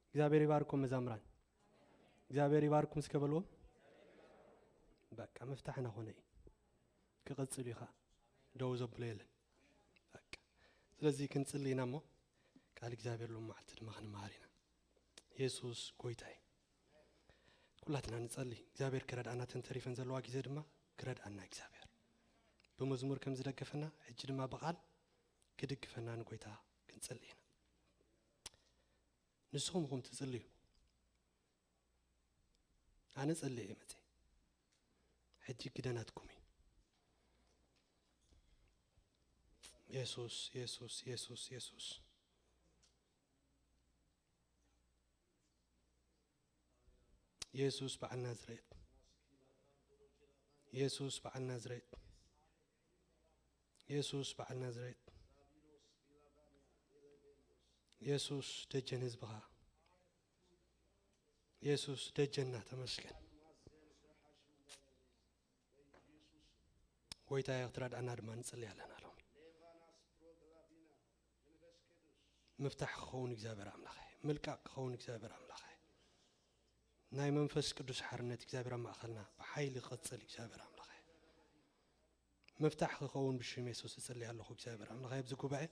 እግዚኣብሔር ይባርኩም መዛምራን። እግዚኣብሔር ይባርኩም እስከ በልዎም። በቃ መፍታሕና ኾነ እዩ። ክቕጽል እዩ ኸዓ። ደው ዘብሎ የለን። በቃ። ስለዚ ክንጽሊ ኢና እሞ ቃል እግዚኣብሔር ሎም መዓልቲ ድማ ክንመሃር ኢና። የሱስ ጎይታ እዩ። ኩላትና ንጸሊ። እግዚኣብሔር ክረድኣና፣ ተን ተሪፈን ዘለዋ ግዜ ድማ ክረድኣና እግዚኣብሔር። ብመዝሙር ከም ዝደገፈና፣ ሕጂ ድማ ብቓል ክድግፈና ንጎይታ ክንጸሊ ኢና። ንስኹም ኢኹም ትጽልዩ። ኣነ ጸልየ እየ መጽየ። ሕጂ ግደ ናትኩም እዩ። የሱስ፣ የሱስ፣ የሱስ፣ የሱስ። የሱስ በዓል ናዝሬት። የሱስ በዓል ናዝሬት። የሱስ በዓል ናዝሬት። የሱስ ደጀን ህዝብኻ። የሱስ ደጀና ተመስገን። ጎይታ ክትረድኣና ድማ ንጽሊ ኣለና ሎም። ምፍታሕ ክኸውን እግዚኣብሔር ኣምላኸ፣ ምልቃቕ ክኸውን እግዚኣብሔር ኣምላኸ። ናይ መንፈስ ቅዱስ ሓርነት እግዚኣብሔር ኣብ ማእኸልና ብሓይሊ ክቐጽል እግዚኣብሔር ኣምላኸ። ምፍታሕ ክኸውን ብሽም የሱስ እጽሊ ኣለኹ እግዚኣብሔር ኣምላኸ። ኣብዚ ጉባኤ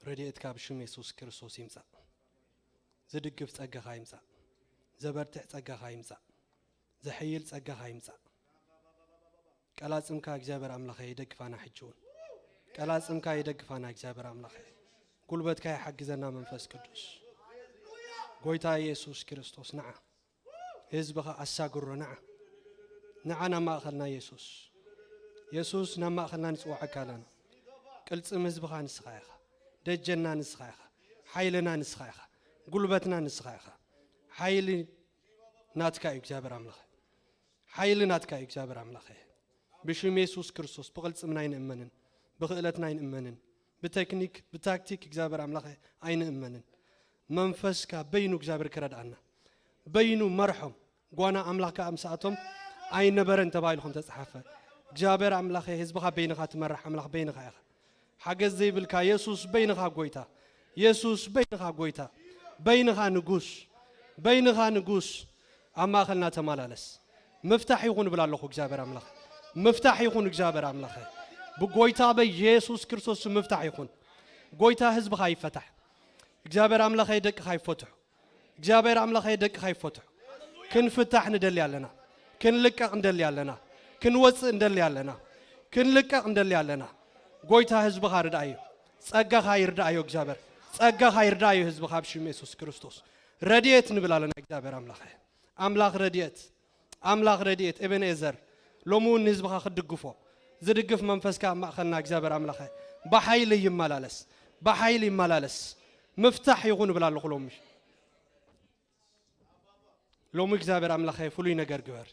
ረድኤትካ ብሽም የሱስ ክርስቶስ ይምጻእ። ዝድግፍ ጸጋኻ ይምጻእ። ዘበርትዕ ጸጋኻ ይምጻእ። ዘሕይል ጸጋኻ ይምጻእ። ቀላጽምካ እግዚኣብሔር ኣምላኸ ይደግፋና ሕጂ እውን። ቀላጽምካ ይደግፋና እግዚኣብሔር ኣምላኸ። ጉልበትካ ይሓግዘና መንፈስ ቅዱስ። ጎይታ የሱስ ክርስቶስ ንዓ። ህዝብኻ ኣሳግሮ ንዓ። ንዓ ናብ ማእኸልና የሱስ። የሱስ ናብ ማእኸልና ንጽውዓካ ኣለና። ቅልጽም ህዝብኻ ንስኻ ኢኻ። ደጀና ንስኻ ኢኻ። ሓይልና ንስኻ ኢኻ። ጉልበትና ንስኻ ኢኻ። ሓይሊ ናትካ እዩ እግዚኣብሔር ኣምላኸ። ሓይሊ ናትካ እዩ እግዚኣብሔር ኣምላኸ። ብሽም የሱስ ክርስቶስ ብቕልጽምና ኣይንእመንን። ብኽእለትና ኣይንእመንን። ብቴክኒክ፣ ብታክቲክ እግዚኣብሔር ኣምላኸ ኣይንእመንን። መንፈስካ በይኑ እግዚኣብሔር ክረድኣና። በይኑ መርሖም። ጓና ኣምላኽ ከኣ ምስኣቶም ኣይነበረን ተባሂሉ ከም ተጻሓፈ። እግዚኣብሔር ኣምላኸ ህዝብኻ በይንኻ ትመርሕ ኣምላኽ በይንኻ ኢኻ። ሓገዝ ዘይብልካ የሱስ በይንኻ ጎይታ። የሱስ በይንኻ ጎይታ። በይንኻ ንጉስ። በይንኻ ንጉስ። ኣብ ማእኸልና ተመላለስ። ምፍታሕ ይኹን እብል ኣለኹ እግዚኣብሔር ኣምላኽ። ምፍታሕ ይኹን እግዚኣብሔር ኣምላኸ። ብጎይታ በየሱስ ክርስቶስ ምፍታሕ ይኹን። ጎይታ ህዝብኻ ይፈታሕ። እግዚኣብሔር ኣምላኸ ደቅኻ ይፈትሑ። እግዚኣብሔር ኣምላኸ ደቅኻ ይፈትሑ። ክንፍታሕ ንደሊ ኣለና። ክንልቀቕ እንደሊ ኣለና። ክንወፅእ እንደሊ ኣለና። ክንልቀቕ እንደሊ ኣለና። ጎይታ ህዝብኻ ርድኣዮ። ጸጋኻ ይርድኣዮ እግዚኣብሔር። ጸጋኻ ይርድኣዮ ህዝብኻ ብሽም የሱስ ክርስቶስ። ረድኤት ንብል ኣለና እግዚኣብሔር ኣምላኸ። ኣምላኽ ረድኤት። ኣምላኽ ረድኤት ኤቤንኤዘር ሎሚ እውን ንህዝብኻ ክትድግፎ ዝድግፍ መንፈስካ ኣብ ማእኸልና እግዚኣብሔር ኣምላኸ ብሓይሊ ይመላለስ። ብሓይሊ ይመላለስ። ምፍታሕ ይኹን እብል ኣለኹ ሎሚ። ሎሚ እግዚኣብሔር ኣምላኸ ፍሉይ ነገር ግበር።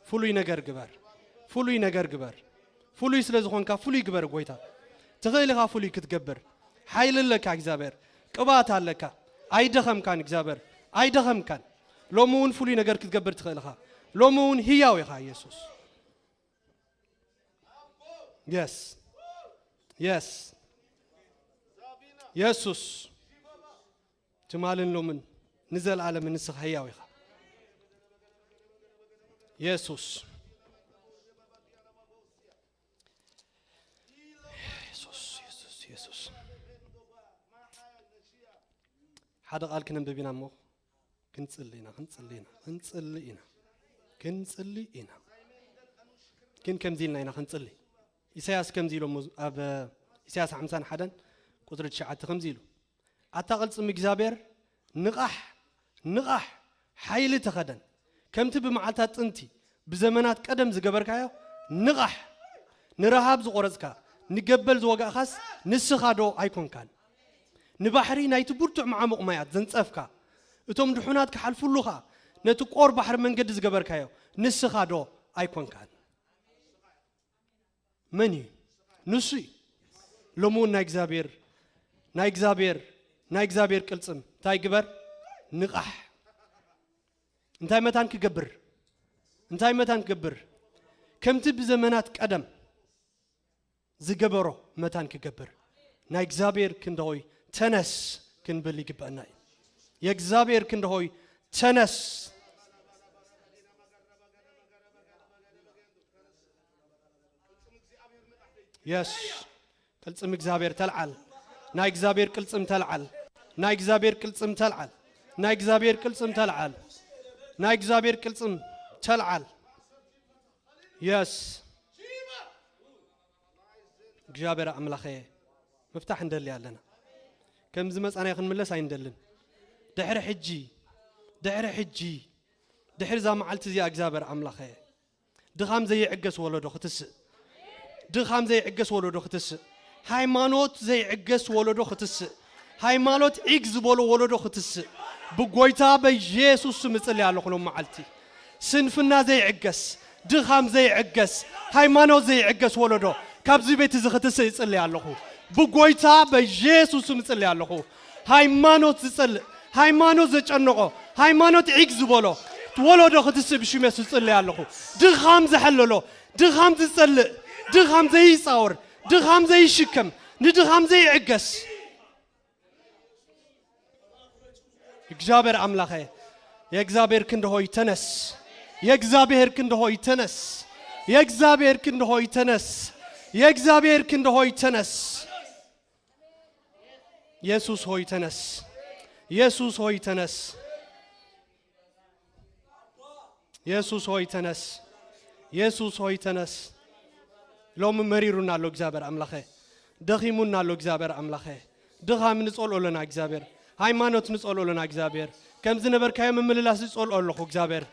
ፍሉይ ነገር ግበር። ፍሉይ ነገር ግበር። ፍሉይ ስለ ዝኾንካ ፍሉይ ግበር ጎይታ። ትኽእል ኢኻ ፍሉይ ክትገብር። ሓይሊ ኣለካ እግዚኣብሔር። ቅብኣት ኣለካ። ኣይደኸምካን እግዚኣብሔር። ኣይደኸምካን። ሎሚ እውን ፍሉይ ነገር ክትገብር ትኽእል ኢኻ። ሎሚ እውን ህያው ኢኻ የሱስ። የስ። የስ። የሱስ። ትማልን ሎምን ንዘለኣለምን ንስኻ ህያው ኢኻ። የሱስ። የሱስ፣ የሱስ፣ የሱስ። ሓደ ቃል ክነንብብ ኢና እሞ ክንጽሊ ኢና፣ ክንጽሊ ኢና፣ ክንጽሊ ኢና፣ ክንጽሊ ኢና። ግን ከምዚ ኢልና ኢና ክንጽሊ። ኢሳያስ ከምዚ ኢሎሞ ኣብ ኢሳያስ ሓምሳን ሓደን ቁጽሪ ትሽዓተ ከምዚ ኢሉ፣ ኣታ ቅልጽም እግዚኣብሔር ንቓሕ፣ ንቓሕ፣ ሓይሊ ተኸደን፣ ከምቲ ብመዓልታት ጥንቲ ብዘመናት ቀደም ዝገበርካዮ ንቓሕ። ንረሃብ ዝቖረጽካ፣ ንገበል ዝወጋእካስ ንስኻ ዶ ኣይኮንካን? ንባሕሪ ናይቲ ብርቱዕ መዓሙቕ ማያት ዘንጸፍካ፣ እቶም ድሑናት ክሓልፉሉ ኸኣ ነቲ ቆር ባሕሪ መንገዲ ዝገበርካዮ ንስኻ ዶ ኣይኮንካን? መን እዩ? ንሱ እዩ። ሎሚ እውን ናይ እግዚኣብሔር፣ ናይ እግዚኣብሔር፣ ናይ እግዚኣብሔር ቅልጽም እንታይ ግበር? ንቓሕ። እንታይ መታን ክገብር? እንታይ መታን ክገብር? ከምቲ ብዘመናት ቀደም ዝገበሮ መታን ክገብር። ናይ እግዚኣብሔር ክንዳዊ ተነስ፣ ክንብል ይግባእና እዩ። የእግዚኣብሔር ክንዲ ሆይ ተነስ። የስ። ቅልጽም እግዚኣብሔር ተልዓል። ናይ እግዚኣብሔር ቅልጽም ተልዓል። ናይ እግዚኣብሔር ቅልጽም ተልዓል። ናይ እግዚኣብሔር ቅልጽም ተልዓል። ናይ እግዚኣብሔር ቅልጽም ተልዓል። የስ። እግዚኣብሔር ኣምላኸ፣ ምፍታሕ እንደሊ ኣለና። ከም ዝመጻናዮ ክንምለስ ኣይንደልን። ድሕሪ ሕጂ፣ ድሕሪ ሕጂ፣ ድሕሪ እዛ መዓልቲ እዚኣ እግዚኣብሔር ኣምላኸ፣ ድኻም ዘይዕገስ ወለዶ ክትስእ። ድኻም ዘይዕገስ ወለዶ ክትስእ። ሃይማኖት ዘይዕገስ ወለዶ ክትስእ። ሃይማኖት ዒግ ዝበሎ ወለዶ ክትስእ። ብጎይታ በኢየሱስ ስም እጽልይ ኣለኹ ሎም መዓልቲ። ስንፍና ዘይዕገስ፣ ድኻም ዘይዕገስ፣ ሃይማኖት ዘይዕገስ ወለዶ ካብዚ ቤት እዚ ክትስእ እጽልይ ኣለኹ። ብጎይታ በኢየሱስ ስም እጽልይ ኣለኹ። ሃይማኖት ዝጸልእ፣ ሃይማኖት ዘጨነቖ፣ ሃይማኖት ዒግ ዝበሎ ወለዶ ክትስእ ብሽም የሱስ እጽልይ ኣለኹ። ድኻም ዝሐለሎ፣ ድኻም ዝጸልእ፣ ድኻም ዘይጻወር፣ ድኻም ዘይሽከም፣ ንድኻም ዘይዕገስ። እግዚኣብሔር ኣምላኸ፣ የእግዚኣብሔር ክንዲ ሆይ ተነስ። የእግዚኣብሔር ክንዲ ሆይ ተነስ። የእግዚኣብሔር ክንዲ ሆይ ተነስ። የእግዚኣብሔር ክንዲ ሆይ ተነስ። የሱስ ሆይ ተነስ። የሱስ ሆይ ተነስ። የሱስ ሆይ ተነስ። የሱስ ሆይ ተነስ። ሎሚ መሪሩና ኣሎ እግዚኣብሔር ኣምላኸ። ደኺሙና ኣሎ እግዚኣብሔር ኣምላኸ። ድኻም ንጸልኦ ኣለና እግዚኣብሔር። ሃይማኖት ንጸልኦ ኣለና እግዚኣብሔር። ከም ዝነበርካዮ ምምልላስ ዝጸልኦ ኣለኹ እግዚኣብሔር።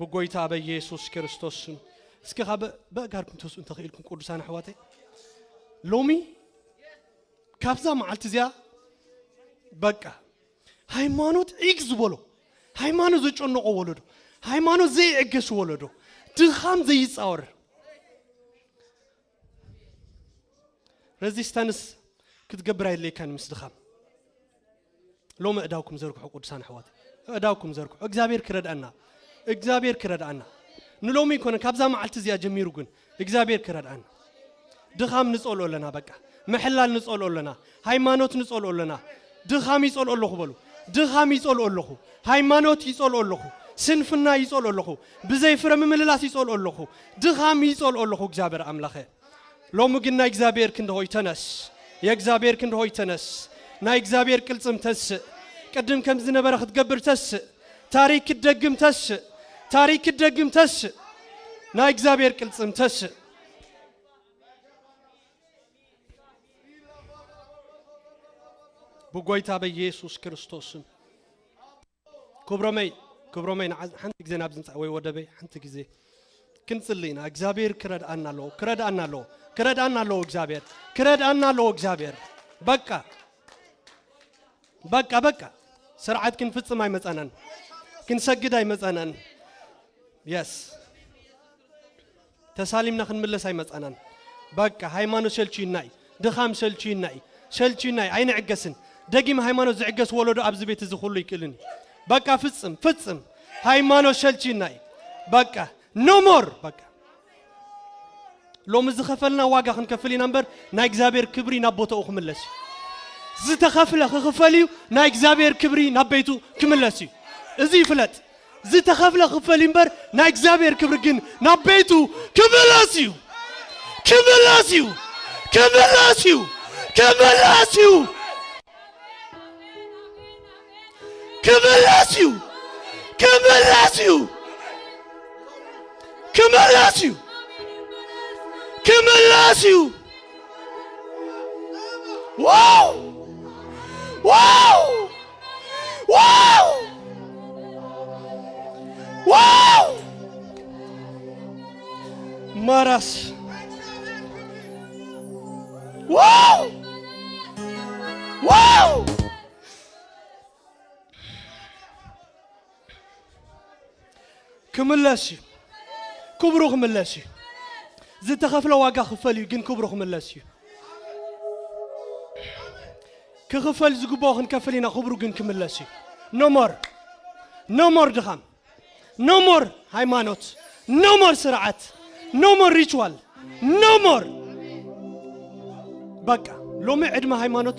ብጎይታ በኢየሱስ ክርስቶስ ስም። እስኪ ካብ በእጋርኩም ተስኡ እንተኽኢልኩም ቅዱሳን ኣሕዋተይ። ሎሚ ካብዛ መዓልቲ እዚኣ በቃ ሃይማኖት ዒግ ዝበሎ፣ ሃይማኖት ዘጨነቆ ወለዶ፣ ሃይማኖት ዘይዕገስ ወለዶ፣ ድኻም ዘይጻወር፣ ሬዚስታንስ ክትገብር ኣየድልየካን ምስ ድኻም። ሎሚ እዳውኩም ዘርግሑ ቅዱሳን ኣሕዋት፣ እዳውኩም ዘርግሑ። እግዚኣብሔር ክረድኣና፣ እግዚኣብሔር ክረድኣና። ንሎሚ ይኮነ፣ ካብዛ መዓልቲ እዚኣ ጀሚሩ ግን እግዚኣብሔር ክረድኣና። ድኻም ንጸልኦ ኣለና፣ በቃ ምሕላል ንጸልኦ ኣለና፣ ሃይማኖት ንጸልኦ ኣለና። ድኻም ይጸልኦ ኣለኹ በሉ። ድኻም ይጸልኦ ኣለኹ፣ ሃይማኖት ይጸልኦ ኣለኹ፣ ስንፍና ይጸልኦ ኣለኹ፣ ብዘይ ፍረ ምምልላስ ይጸልኦ ኣለኹ፣ ድኻም ይጸልኦ ኣለኹ እግዚኣብሔር ኣምላኸ። ሎሚ ግን ናይ እግዚኣብሔር ክንዲ ሆይ ተነስ። የእግዚኣብሔር ክንዲ ሆይ ተነስ። ናይ እግዚኣብሔር ቅልጽም ተስእ። ቅድም ከም ዝነበረ ክትገብር ተስእ። ታሪክ ክትደግም ተስእ። ታሪክ ክትደግም ተስእ። ናይ እግዚኣብሔር ቅልጽም ተስእ። ብጎይታ በኢየሱስ ክርስቶስ ስም። ክብሮመይ፣ ክብሮመይ፣ ንዓ-፣ ሓንቲ ግዜ ናብዚ ምጻእ ወይ ወደበይ፣ ሓንቲ ግዜ ክንጽሊ ኢና። እግዚኣብሔር ክረድኣና ኣለዎ፣ ክረድኣና ኣለዎ፣ ክረድኣና ኣለዎ እግዚኣብሔር፣ ክረድኣና ኣለዎ እግዚኣብሔር። በቃ፣ በቃ፣ በቃ። ስርዓት ክንፍጽም ኣይመጻናን፣ ክንሰግድ ኣይመጻናን። የስ። ተሳሊምና ክንምለስ ኣይመጻናን። በቃ ሃይማኖት ሰልችዩና እዩ። ድኻም ሰልችዩና እዩ። ሰልችዩና እዩ። ኣይንዕገስን። ደጊም ሃይማኖት ዝዕገስ ወለዶ ኣብዚ ቤት እዚ ኩሉ ይክእልን እዩ። በቃ ፍጽም፣ ፍጽም። ሃይማኖት ሰልችዩና እዩ። በቃ no more። በቃ ሎሚ ዝኸፈልና ዋጋ ክንከፍል ኢና እምበር ናይ እግዚኣብሔር ክብሪ ናብ ቦታኡ ክምለስ እዩ። ዝተኸፍለ ክኽፈል እዩ፣ ናይ እግዚኣብሔር ክብሪ ናብ ቤቱ ክምለስ እዩ። እዚ ይፍለጥ። ዝተኸፍለ ክፈል እምበር ናይ እግዚኣብሔር ክብሪ ግን ናብ ቤቱ ክምለስ እዩ። ክምለስ እዩ። ክምለስ እዩ። ክምለስ እዩ። ክምለስ እዩ። ክምለስ እዩ። ክምለስ እዩ። ክምለስ እዩ። ዋው! ዋው! ዋው! ዋው! ማራስ። ዋው! ዋው! ክምለስ እዩ። ክብሩ ክምለስ እዩ። ዝተኸፍለ ዋጋ ክፈል እዩ፣ ግን ክብሩ ክምለስ እዩ። ክኽፈል ዝግብኦ ክንከፍል ኢና፣ ክብሩ ግን ክምለስ እዩ። No more። No more ድኻም። No more ሃይማኖት። No more ስርዓት። No more ritual። No more። በቃ ሎሚ ዕድመ ሃይማኖት፣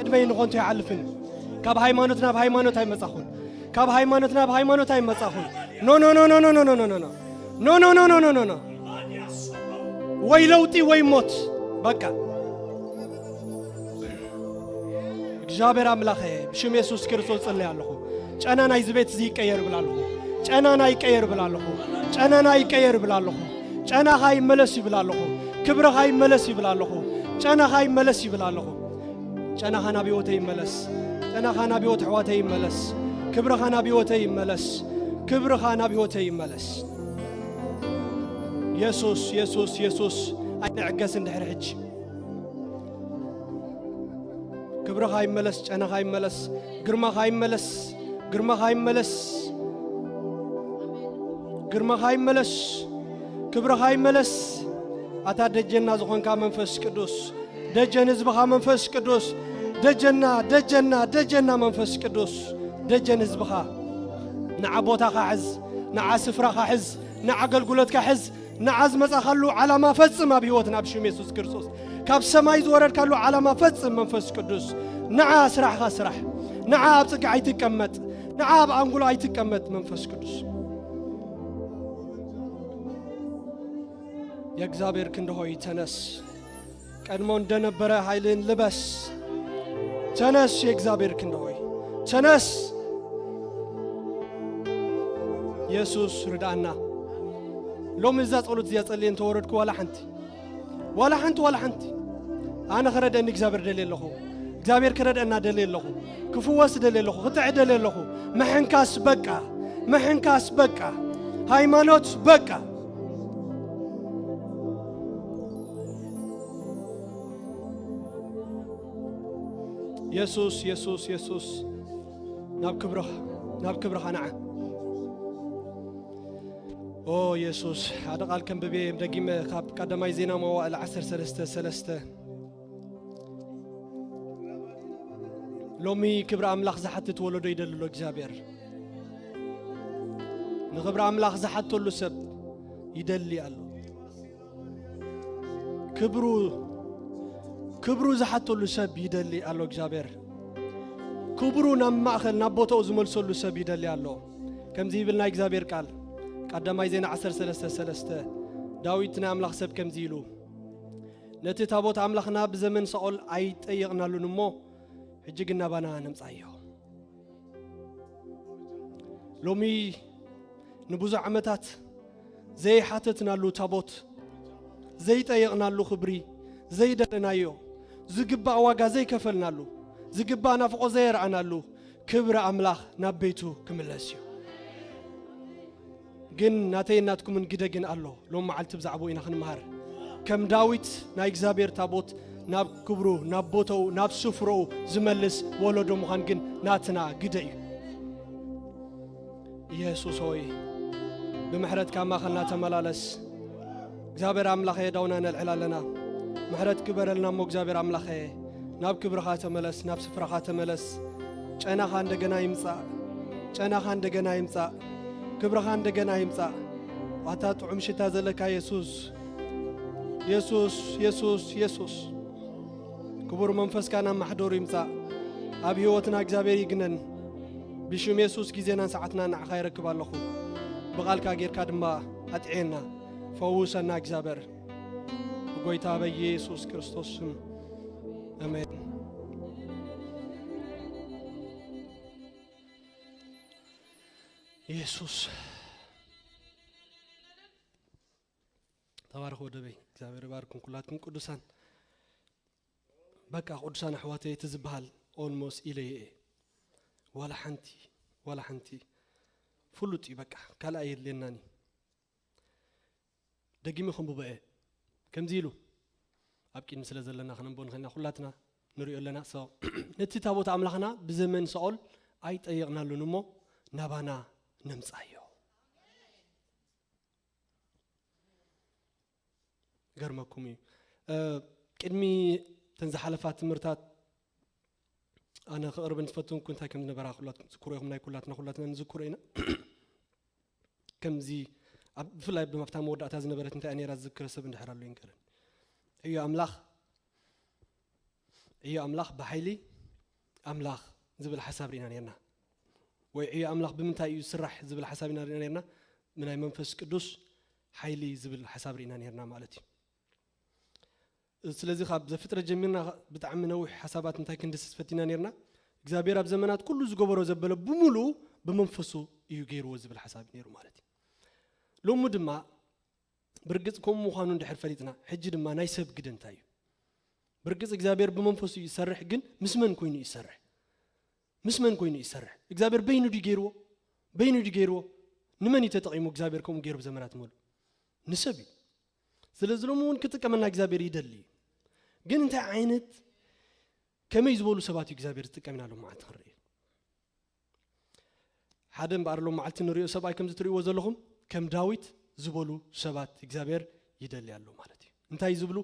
ዕድመይ ንኾንቱ ይሓልፍን። ካብ ሃይማኖት ናብ ሃይማኖት ኣይመጻኹን። ካብ ሃይማኖት ናብ ሃይማኖት ኣይመጻኹን። ኖ፣ ኖ፣ ኖ፣ ኖ፣ ኖ፣ ኖ፣ ኖ፣ ኖ፣ ኖ፣ ኖ፣ ኖ፣ ኖ፣ ኖ፣ ኖ፣ ኖ። ወይ ለውጢ ወይ ሞት። በቃ። እግዚኣብሔር ኣምላኸ፣ ብሽም የሱስ ክርስቶስ ጽለይ ኣለኹ። ጨና ናይዚ ቤት እዚ ይቀየር ይብል ኣለኹ። ጨናና ይቀየር ይብል ኣለኹ። ጨናና ይቀየር ይብል ኣለኹ። ጨናኻ ይመለስ ይብል ኣለኹ። ክብርኻ ይመለስ ይብል ኣለኹ። ጨናኻ ይመለስ ይብል ኣለኹ። ጨናኻ ናብ ህይወተይ ይመለስ። ጨናኻ ናብ ህይወት ኣሕዋተይ ይመለስ። ክብርኻ ናብ ህይወተይ ይመለስ። ክብርኻ ናብ ህይወተይ ይመለስ። የሱስ፣ የሱስ፣ የሱስ፣ ኣይንዕገስን ድሕሪ ሕጂ። ክብርኻ ይመለስ፣ ጨናኻ ይመለስ፣ ግርማኻ ይመለስ፣ ግርማኻ ይመለስ፣ ግርማኻ ይመለስ፣ ክብርኻ ይመለስ። ኣታ ደጀና ዝኾንካ መንፈስ ቅዱስ፣ ደጀን ህዝብኻ መንፈስ ቅዱስ፣ ደጀና፣ ደጀና፣ ደጀና መንፈስ ቅዱስ፣ ደጀን ህዝብኻ። ንዓ ቦታኻ ሕዝ፣ ንዓ ስፍራኻ ሕዝ፣ ንዓ ኣገልግሎትካ ሕዝ፣ ንዓ ዝመጻኻሉ ዓላማ ፈጽም ኣብ ህይወትና ብሽም የሱስ ክርስቶስ። ካብ ሰማይ ዝወረድካሉ ዓላማ ፈጽም መንፈስ ቅዱስ። ንዓ ስራሕኻ ስራሕ። ንዓ ኣብ ጽግዒ ኣይትቀመጥ። ንዓ ኣብ ኣንጉሎ ኣይትቀመጥ መንፈስ ቅዱስ። የእግዚኣብሔር ክንዲ ሆይ ተነስ። ቀድሞ እንደነበረ ኃይልን ልበስ። ተነስ የእግዚኣብሔር ክንዲ ሆይ ተነስ። የሱስ ርድኣና። ሎሚ እዛ ጸሎት እዚኣ ጸልየ እንተወረድኩ ዋላ ሓንቲ፣ ዋላ ሓንቲ፣ ዋላ ሓንቲ፣ ኣነ ክረድአኒ እግዚኣብሔር ደልየ ኣለኹ። እግዚኣብሔር ክረድአና ደልየ ኣለኹ። ክፍወስ ደልየ ኣለኹ። ክጥዕ ደልየ ኣለኹ። ምሕንካስ በቃ። ምሕንካስ በቃ። ሃይማኖት በቃ። የሱስ፣ የሱስ፣ የሱስ፣ ናብ ክብርኻ፣ ናብ ክብርኻ ንዓ። ኦ የሱስ፣ ሓደ ቃል ከንብብ እየ ደጊመ ካብ ቀዳማይ ዜና መዋዕል ዓሰርተ ሰለስተ ሰለስተ። ሎሚ ክብሪ ኣምላኽ ዝሓትት ወለዶ ይደሊ ኣሎ እግዚኣብሔር። ንኽብሪ ኣምላኽ ዝሓተሉ ሰብ ይደሊ ኣሎ። ክብሩ፣ ክብሩ ዝሓተሉ ሰብ ይደሊ ኣሎ እግዚኣብሔር። ክብሩ ናብ ማእኸል፣ ናብ ቦታኡ ዝመልሰሉ ሰብ ይደሊ ኣሎ። ከምዚ ይብል ናይ እግዚኣብሔር ቃል፣ ቀዳማይ ዜና ዓሰርተ ሰለስተ ሰለስተ፣ ዳዊት ናይ ኣምላኽ ሰብ ከምዚ ኢሉ፣ ነቲ ታቦት ኣምላኽና ብዘመን ሳኦል ኣይጠየቕናሉን እሞ፣ ሕጂ ግን ናባና ነምጻዮ። ሎሚ ንብዙሕ ዓመታት ዘይሓተትናሉ ታቦት፣ ዘይጠየቕናሉ ክብሪ፣ ዘይደለናዮ፣ ዝግባእ ዋጋ ዘይከፈልናሉ፣ ዝግባእ ናፍቖት ዘየርኣናሉ ክብሪ ኣምላኽ ናብ ቤቱ ክምለስ እዩ። ግን ናተይን ናትኩምን ግደ ግን ኣሎ። ሎም መዓልቲ ብዛዕባኡ ኢና ክንምሃር። ከም ዳዊት ናይ እግዚኣብሔር ታቦት ናብ ክብሩ፣ ናብ ቦታኡ፣ ናብ ስፍራኡ ዝመልስ ወለዶ ምዃን ግን ናትና ግደ እዩ። ኢየሱስ ሆይ፣ ብምሕረትካ ኣብ ማእኸልና ተመላለስ። እግዚኣብሔር ኣምላኸ፣ የእዳውና ነልዕል ኣለና። ምሕረት ግበረልና እሞ እግዚኣብሔር ኣምላኸ፣ ናብ ክብርኻ ተመለስ፣ ናብ ስፍራኻ ተመለስ። ጨናኻ እንደገና ይምጻእ፣ ጨናኻ እንደገና ይምጻእ፣ ክብርኻ እንደገና ይምጻእ። ኣታ ጥዑም ሽታ ዘለካ የሱስ፣ የሱስ፣ የሱስ፣ የሱስ። ክቡር መንፈስካ ናብ ማሕደሩ ይምጻእ። ኣብ ህይወትና እግዚኣብሔር ይግነን። ብሽም የሱስ ግዜናን ሰዓትና ንዓኻ ይረክብ ኣለኹ። ብቓልካ ጌርካ ድማ ኣጥዕየና፣ ፈውሰና እግዚኣብሔር። ብጎይታ በኢየሱስ ክርስቶስ ስም፣ ኣሜን። የሱስ። ተባረኽ ወደበይ፣ እግዚኣብሔር ይባርኩም ኩላትኩም ቅዱሳን። በቃ ቅዱሳን ኣሕዋተይ፣ እቲ ዝበሃል ኦልሞስ ኢለየ እየ። ዋላ ሓንቲ፣ ዋላ ሓንቲ ፍሉጥ እዩ። በቃ ካልእ ኣየድልየናን እዩ። ደጊመ ከንብቦ እየ። ከምዚ ኢሉ፣ ኣብ ቅድሚ ስለ ዘለና ከነንብቦ ንኽእልና ኩላትና ንሪኦ ኣለና። So ነቲ ታቦት ኣምላኽና ብዘመን ሳኦል ኣይጠየቕናሉን እሞ ናባና ነምጻዮ። ገርመኩም እዩ። ቅድሚ ተን ዝሓለፋ ትምህርታት ኣነ ክቕርብ እንትፈትንኩ እንታይ ከም ዝነበራ ኩላትኩም ትዝክሩ ኢኹም። ናይ ኩላትና ኩላትና ንዝክሮ ኢና። ከምዚ ኣብ ብፍላይ ብማፍታ መወዳእታ ዝነበረት እንታይ ነራ ዝዝክረ ሰብ እንድሕር ኣሎ ይንገረን። እዩ ኣምላኽ እዩ ኣምላኽ ብሓይሊ ኣምላኽ ዝብል ሓሳብ ርኢና ነርና። ወይ እዩ ኣምላኽ ብምንታይ እዩ ስራሕ ዝብል ሓሳብ ኢና ርኢና ነርና። ምናይ መንፈስ ቅዱስ ሓይሊ ዝብል ሓሳብ ርኢና ነርና ማለት እዩ። ስለዚ ካብ ዘፍጥረት ጀሚርና ብጣዕሚ ነዊሕ ሓሳባት እንታይ ክንድስስ ፈቲና ነርና። እግዚኣብሔር ኣብ ዘመናት ኩሉ ዝገበሮ ዘበለ ብምሉኡ ብመንፈሱ እዩ ገይርዎ ዝብል ሓሳብ ነይሩ ማለት እዩ። ሎሚ ድማ ብርግጽ ከምኡ ምዃኑ እንድሕር ፈሊጥና፣ ሕጂ ድማ ናይ ሰብ ግደ እንታይ እዩ? ብርግጽ እግዚኣብሔር ብመንፈሱ እዩ ይሰርሕ፣ ግን ምስ መን ኮይኑ እዩ ይሰርሕ? ምስ መን ኮይኑ እዩ ይሰርሕ? እግዚኣብሔር በይኑ ድዩ ገይርዎ? በይኑ ድዩ ገይርዎ? ንመን እዩ ተጠቒሙ እግዚኣብሔር ከምኡ ገይሩ ብዘመናት መሉ? ንሰብ እዩ። ስለዚ ሎሚ እውን ክጥቀመና እግዚኣብሔር ይደሊ እዩ። ግን እንታይ ዓይነት ከመይ ዝበሉ ሰባት እዩ እግዚኣብሔር ዝጥቀም ኢና ሎም መዓልቲ ክንርኢ? ሓደ እምበኣር ሎም መዓልቲ ንሪኦ ሰብኣይ ከምዚ ትሪእዎ ዘለኹም ከም ዳዊት ዝበሉ ሰባት እግዚኣብሔር ይደሊ ኣሎ ማለት እዩ። እንታይ ዝብሉ?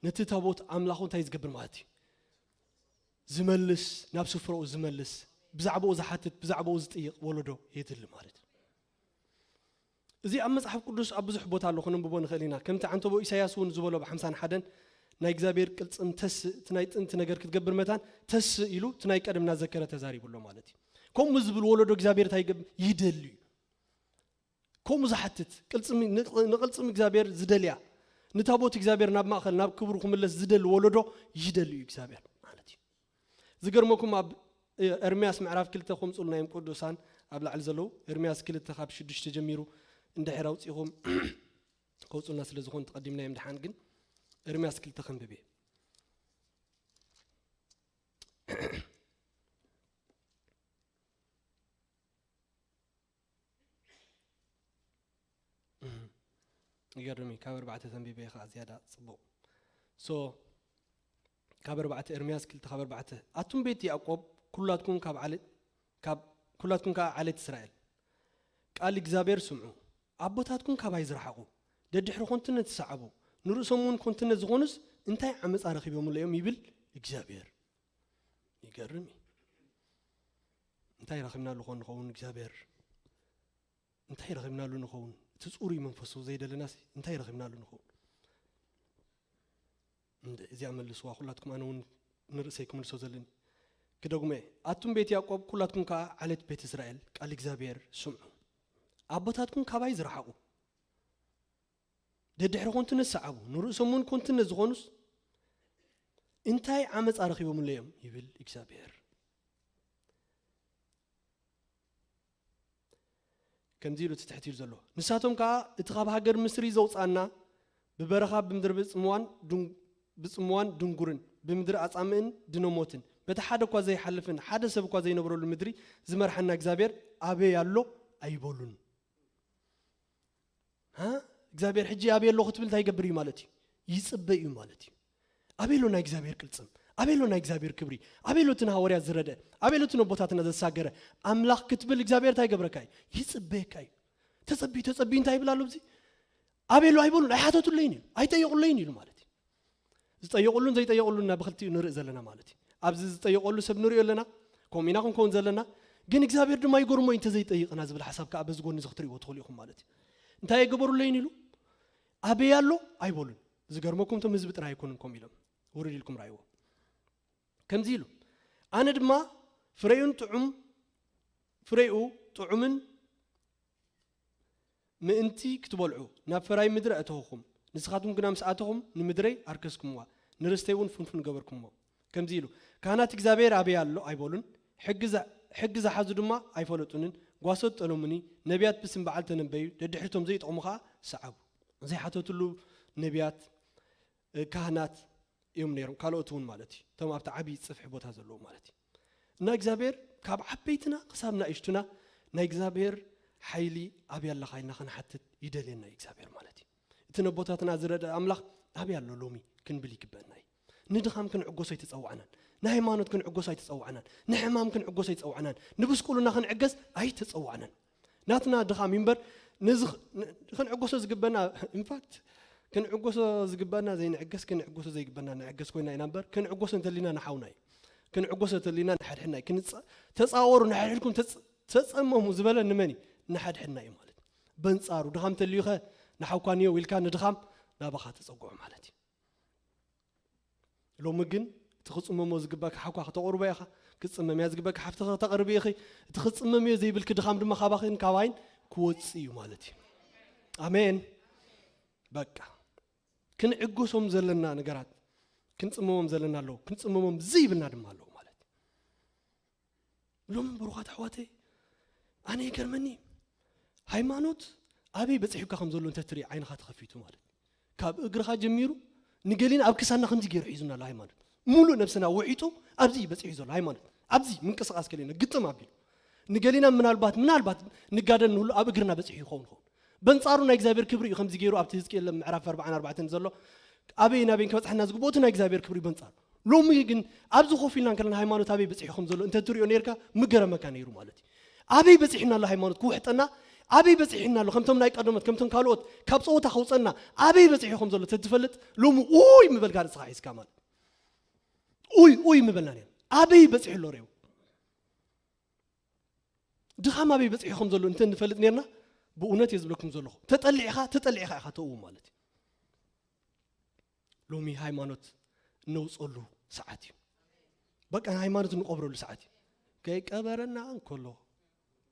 ነቲ ታቦት ኣምላኹ እንታይ ዝገብር ማለት እዩ? ዝመልስ፣ ናብ ስፍራኡ ዝመልስ፣ ብዛዕባኡ ዝሓትት፣ ብዛዕባኡ ዝጥይቕ ወለዶ የድሊ ማለት እዩ። እዚ ኣብ መጽሓፍ ቅዱስ ኣብ ብዙሕ ቦታ ኣሎ፣ ክነንብቦ ንኽእል ኢና። ከምቲ ዓንተቦ ኢሳያስ እውን ዝበሎ ብሓምሳን ሓደን ናይ እግዚኣብሔር ቅልጽም ተስእ፣ እቲ ናይ ጥንቲ ነገር ክትገብር መታን ተስእ ኢሉ እቲ ናይ ቀደም እናዘከረ ተዛሪቡ ኣሎ ማለት እዩ። ከምኡ ዝብል ወለዶ እግዚኣብሔር እንታይ ይገብር? ይደሊ እዩ። ከምኡ ዝሓትት፣ ቅልጽም፣ ንቕ-፣ ንቅልጽም እግዚኣብሔር ዝደልያ፣ ንታቦት እግዚኣብሔር ናብ ማእከል፣ ናብ ክብሩ ክምለስ ዝደሊ ወለዶ ይደሊ እዩ እግዚኣብሔር ማለት እዩ። ዝገርመኩም ኣብ ኤርምያስ ምዕራፍ ክልተ ከምጽኡልና እዮም ቅዱሳን ኣብ ላዕሊ ዘለዉ። ኤርምያስ ክልተ ካብ ሽዱሽተ ጀሚሩ እንድሕር ኣውጺኹም ከውጽኡልና ስለ ዝኾኑ ተቐዲምና እዮም ድሓን። ግን ኤርምያስ ክልተ ከንብብ እየ። ይገርም እዩ። ካብ ኣርባዕተ ተንቢበ ከዓ ዝያዳ ጽቡቕ። So ካብ ኣርባዕተ፣ ኤርምያስ ክልተ ካብ ኣርባዕተ፣ ኣቱም ቤት ያዕቆብ ኩላትኩም ካብ ዓለ-፣ ካብ ኩላትኩም ከዓ ዓሌት እስራኤል ቃል እግዚኣብሔር ስምዑ። ኣቦታትኩም ካባይ ዝረሓቑ ደድሕሪ ኮንትነት ዝሰዓቡ ንርእሶም እውን ኮንትነት ዝኾኑስ እንታይ ዓመፃ ረኺቦምለዮም ይብል እግዚኣብሔር። ይገርም እዩ። እንታይ ረኺብናሉ ኾን ንኸውን እግዚኣብሔር? እንታይ ረኺብናሉ ንኸውን? እቲ ጽሩይ መንፈሱ ዘይደለናስ እንታይ ረኺብናሉ ንኸውን? እንደ-፣ እዚኣ መልስዋ ኩላትኩም፣ ኣነ እውን ንርእሰይ ክምልሶ ዘለኒ። ክደግሞ እየ። ኣቱም ቤት ያዕቆብ ኩላትኩም ከኣ ዓሌት ቤት እስራኤል ቃል እግዚኣብሔር ስምዑ። ኣቦታትኩም ካባይ ዝረሓቑ ደድሕሪ ኮንትነት ዝሰዓቡ ንርእሶም እውን ኮንትነት ዝኾኑስ እንታይ ዓመፃ ረኺቦምለዮም ይብል እግዚኣብሔር። ከምዚ ኢሉ እቲ ትሕት ኢሉ ዘሎ። ንሳቶም ከኣ እቲ ካብ ሃገር ምስሪ ዘውፅኣና ብበረኻ ብምድሪ ብፅምዋን ድን-፣ ብፅምዋን ድንጉርን ብምድሪ ኣጻምእን ድነሞትን በቲ ሓደ እኳ ዘይሓልፍን ሓደ ሰብ እኳ ዘይነብረሉ ምድሪ ዝመርሓና እግዚኣብሔር ኣበይ ኣሎ ኣይበሉን። ሃ? እግዚኣብሔር ሕጂ ኣበይ ኣሎ ክትብል እንታይ ይገብር እዩ ማለት እዩ? ይጽበ እዩ ማለት እዩ። ኣበይ ኣሎ ናይ እግዚኣብሔር ቅልጽም? ኣበይ ኣሎ ናይ እግዚኣብሔር ክብሪ? ኣበይ ኣሎ እቲ ንሃዋርያት ዝረደ? ኣበይ ኣሎ እቲ ነቦታትና ዘሳገረ? ኣምላኽ ክትብል እግዚኣብሔር እንታይ ይገብረካ እዩ? ይጽበየካ እዩ። ተጸቢ፣ ተጸቢ እንታይ ይብል ኣሎ ኣብዚ? ኣበይ ኣሎ ኣይበሉን፣ ኣይሓተቱለይን ኢሉ፣ ኣይጠየቑለይን ኢሉ ማለት እዩ። ዝጠየቑሉን ዘይጠየቑሉን ኢና ብኽልቲኡ ንርኢ ዘለና ማለት እዩ። ኣብዚ ዝጠየቐሉ ሰብ ንሪኦ ኣለና፣ ከምኡ ኢና ክንከውን ዘለና። ግን እግዚኣብሔር ድማ ይገርሞ እዩ እንተዘይጠይቕና ዝብል ሓሳብ ከዓ በዚ ጎኒ እዚ ክትርእይዎ ትኽእሉ ኢኹም ማለት እዩ። እንታይ ኣይገበሩለይን ኢሉ? ኣበይ ኣሎ ኣይበሉን። ዝገርመኩም እቶም ህዝቢ ጥራይ ኣይኮኑን ከምኡ ኢሎም። ውርድ ኢልኩም ራእይዎ። ከምዚ ኢሉ፣ ኣነ ድማ ፍሬኡን ጥዑም፣ ፍሬኡ ጥዑምን ምእንቲ ክትበልዑ ናብ ፈራይ ምድሪ ኣእተኹኹም። ንስኻትኩም ግና ምስ ኣተኹም ንምድረይ ኣርከስኩምዋ፣ ንርስተይ እውን ፍንፉን ገበርኩሞ። ከምዚ ኢሉ፣ ካህናት እግዚኣብሔር ኣበይ ኣሎ ኣይበሉን፣ ሕጊ ዛ-፣ ሕጊ ዝሓዙ ድማ ኣይፈለጡንን። ጓሶት ጠለሙኒ፣ ነቢያት ብስም በዓል ተነበዩ፣ ደድሕሪቶም ዘይጠቕሙ ኸዓ ሰዓቡ። ዘይሓተትሉ ነቢያት፣ እ፣ ካህናት እዮም ነይሮም፣ ካልኦት እውን ማለት እዩ። እቶም ኣብቲ ዓብዪ ጽፍሒ ቦታ ዘለዉ ማለት እዩ። እና እግዚኣብሔር ካብ ዓበይትና ክሳብ ናእሽቱና ናይ እግዚኣብሔር ሓይሊ ኣበይ ኣለኻ ኢልና ክንሓትት ይደልየና እዩ እግዚኣብሔር ማለት እዩ። እቲ ነቦታትና ዝረድአ ኣምላኽ ኣበይ ኣሎ ሎሚ ክንብል ይግበአና እዩ። ንድኻም ክንዕጎሶ ኣይተጸዋዕናን። ንሃይማኖት ክንዕጎሶ ኣይተጸዋዕናን። ንሕማም ክንዕጎሶ ኣይተጸዋዕናን። ንብስቁልና ክንዕገስ ኣይተጸዋዕናን። ናትና ድኻም እዩ እምበር፣ ነዚ ኽ-፣ ን-፣ ክንዕጎሶ ዝግበና፣ in fact፣ ክንዕጎሶ ዝግበና ዘይንዕገስ፣ ክንዕጎሶ ዘይግበና ንዕገስ ኮይና ኢና እምበር፣ ክንዕጎሶ እንተሊና ንሓውና እዩ። ክንዕጎሶ እንተሊና ንሓድሕድና እዩ። ክንጸ-፣ ተጻወሩ፣ ንሓድሕድኩም ተጽ-፣ ተጸመሙ ዝበለ ንመን እዩ? ንሓድሕድና እዩ ማለት እዩ። በንጻሩ፣ ድኻም እንተልዩኸ ንሓውካ ንየው ኢልካ ንድኻም ናባኻ ተጸግዖ ማለት እዩ። ሎሚ ግን እቲ ክጽመሞ ዝግባካ ሓውካ ከተቕርቦ ኢኻ፣ ክትጽመምያ ዝግባካ ሓፍትኻ ከተቕርቢ ኢኺ። እቲ ክጽመምዮ ዘይብልኪ ድኻም ድማ ካባኺን ካባይን ክወጽእ እዩ ማለት እዩ። ኣሜን። በቃ፣ ክንዕገሶም ዘለና ነገራት፣ ክንጽመሞም ዘለና ኣለዉ፣ ክንጽመሞም ዘይብልና ድማ ኣለዉ ማለት እዩ። ሎም ብሩኻት ኣሕዋተይ፣ ኣነ ይገርመኒ፣ ሃይማኖት ኣበይ በጺሑካ ከም ዘሎ እንተ ትርኢ ዓይንኻ ተኸፊቱ ማለት እዩ። ካብ እግርኻ ጀሚሩ ንገሊና ኣብ ክሳና ከምዚ ገይሩ ሒዙና ኣሎ ሃይማኖት። ሙሉእ ነብስና ውዒጡ ኣብዚ እዩ በጺሑ ዘሎ ሃይማኖት። ኣብዚ ምንቅስቓስ ከሊና ግጥም ኣቢሉ። ንገሊና ምናልባት፣ ምናልባት ንጋደል ንህሉ ኣብ እግርና በጺሑ ይኸውን ይኸውን። በንጻሩ ናይ እግዚኣብሔር ክብሪ እዩ ከምዚ ገይሩ ኣብቲ ህዝቅኤል ምዕራፍ ኣርባዓን ኣርባዕተን ዘሎ ኣበይን ኣበይን ክበጽሐና ዝግብኦ እቲ ናይ እግዚኣብሔር ክብሪ እዩ በንጻሩ። ሎሚ ግን ኣብዚ ኮፍ ኢልና እንከለና ሃይማኖት ኣበይ በጺሑ ከም ዘሎ እንተ ትሪኦ ነርካ ምገረመካ ነይሩ ማለት እዩ። ኣበይ በጺሕና ኣሎ ሃይማኖት ክውሕጠና፣ ኣበይ በጺሕና ኣሎ ከምቶም ናይ ቀደሞት ከምቶም ካልኦት ካብ ጸወታ ከውጸና ኣበይ በጺሑ ከም ዘሎ ተትፈልጥ ሎሚ ኡይ ምበልካ ርእስኻ ሒዝካ ማለት ኡይ ኡይ ምበልና ነር ኣበይ በጺሑ ኣሎ ሬው ድኻም ኣበይ በጺሑ ከም ዘሎ እንተ ንፈልጥ ነርና ብእውነት እየ ዝብለኩም ዘለኹ ተጠሊዕኻ ተጠሊዕኻ ኢኻ ተእው ማለት እዩ። ሎሚ ሃይማኖት እነውፀሉ ሰዓት እዩ። በቃ ሃይማኖት እንቆብረሉ ሰዓት እዩ። ከይቀበረና እንከሎ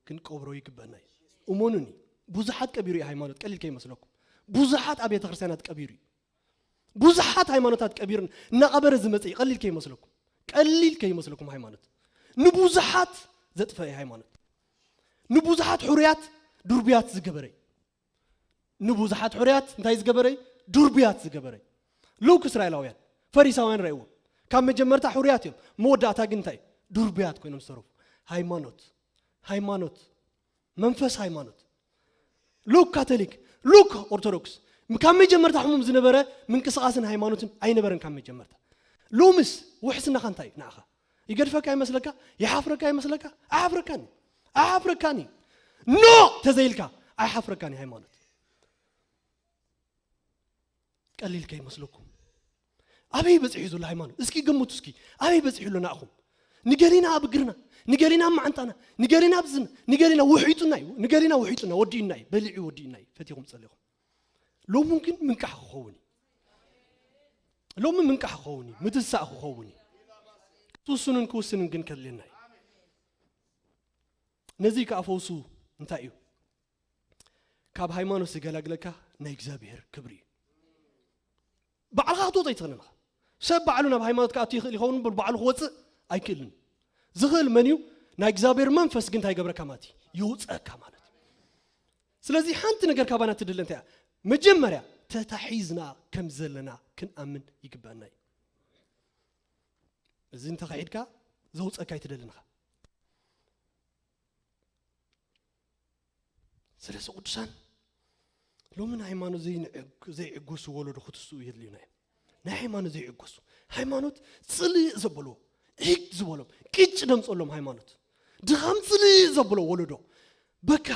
ክንቆብሮ ይግበና እዩ። እመኑኒ፣ ብዙሓት ቀቢሩ እዩ ሃይማኖት፣ ቀሊል ከይመስለኩም። ብዙሓት ኣብያተ ክርስቲያናት ቀቢሩ እዩ። ብዙሓት ሃይማኖታት ቀቢሩ እናቐበረ ዝመፀ እዩ። ቀሊል ከይመስለኩም፣ ቀሊል ከይመስለኩም ሃይማኖት ንብዙሓት ዘጥፈአ ሃይማኖት ንብዙሓት ሕሩያት ድርቡያት ዝገበረ እዩ። ንብዙሓት ሕሩያት እንታይ ዝገበረ እዩ? ድርቡያት ዝገበረ እዩ። ሉክ እስራኤላውያን ፈሪሳውያን ረእይዎም ካብ መጀመርታ ሕሩያት እዮም። መወዳእታ ግን እንታይ? ድርቡያት ኮይኖም ዝተረፉ። ሃይማኖት ሃይማኖት መንፈስ ሃይማኖት ሉክ ካቶሊክ ሉክ ኦርቶዶክስ ካብ መጀመርታ ሕሙም ዝነበረ ምንቅስቃስን ሃይማኖትን ኣይነበረን ካብ መጀመርታ። ሎምስ ውሕስናኻ እንታይ እዩ ንዓኻ? ይገድፈካ ይመስለካ? ይሓፍረካ ይመስለካ? ኣይሓፍረካን እዩ። ኣይሓፍረካን እዩ። ኖ ተዘይልካ ኣይሓፍረካን እዩ ሃይማኖት። ቀሊል ከይመስለኩም። ኣበይ በፂሑ ዘሎ ሃይማኖት? እስኪ ገምቱ እስኪ። ኣበይ በፂሑ ኣሎ ንኣኹም? ንገሊና ኣብ እግርና፣ ንገሊና ኣብ መዓንጣና፣ ንገሊና ኣብ ዝና፣ ንገሊና ውሒጡና እዩ፣ ንገሊና ውሒጡና፣ ወዲኡና እዩ፣ በሊዑ ወዲኡና እዩ፣ ፈቲኹም ጸሊኹም። ሎሚ ግን ምንቃሕ ክኸውን እዩ። ሎሚ ምንቃሕ ክኸውን እዩ፣ ምትሳእ ክኸውን እዩ። ክትውስኑን ክውስንን ግን ከድልየና እዩ። ነዚ ከኣ ፈውሱ እንታይ እዩ? ካብ ሃይማኖት ዝገላግለካ ናይ እግዚኣብሔር ክብሪ እዩ። ባዕልኻ ክትወፅ ኣይትኽእልን ኢኻ። ሰብ ባዕሉ ናብ ሃይማኖት ክኣቱ ይኽእል ይኸውን እምበር ባዕሉ ክወፅእ ኣይክእልን። ዝኽእል መን እዩ? ናይ እግዚኣብሔር መንፈስ ግን እንታይ ይገብረካ ማለት እዩ? የውፅአካ ማለት እዩ። ስለዚ ሓንቲ ነገር ካባና ትድለ እንታይ እያ? መጀመርያ ተታሒዝና ከም ዘለና ክንኣምን ይግበአና እዩ። እዚ እንተኸሒድካ ዘውፀካ ኣይትደልን ኢኻ። ስለዚ ቅዱሳን ሎሚ ንሃይማኖት ዘይንዕግ-፣ ዘይዕገሱ ወለዶ ክትስኡ የድልዩና እዮም። ናይ ሃይማኖት ዘይዕገሱ፣ ሃይማኖት ጽልእ ዘበልዎ፣ ዒግ ዝበሎም፣ ቅጭ ደምጸሎም ሃይማኖት፣ ድኻም ጽልእ ዘበሎ ወለዶ። በቃ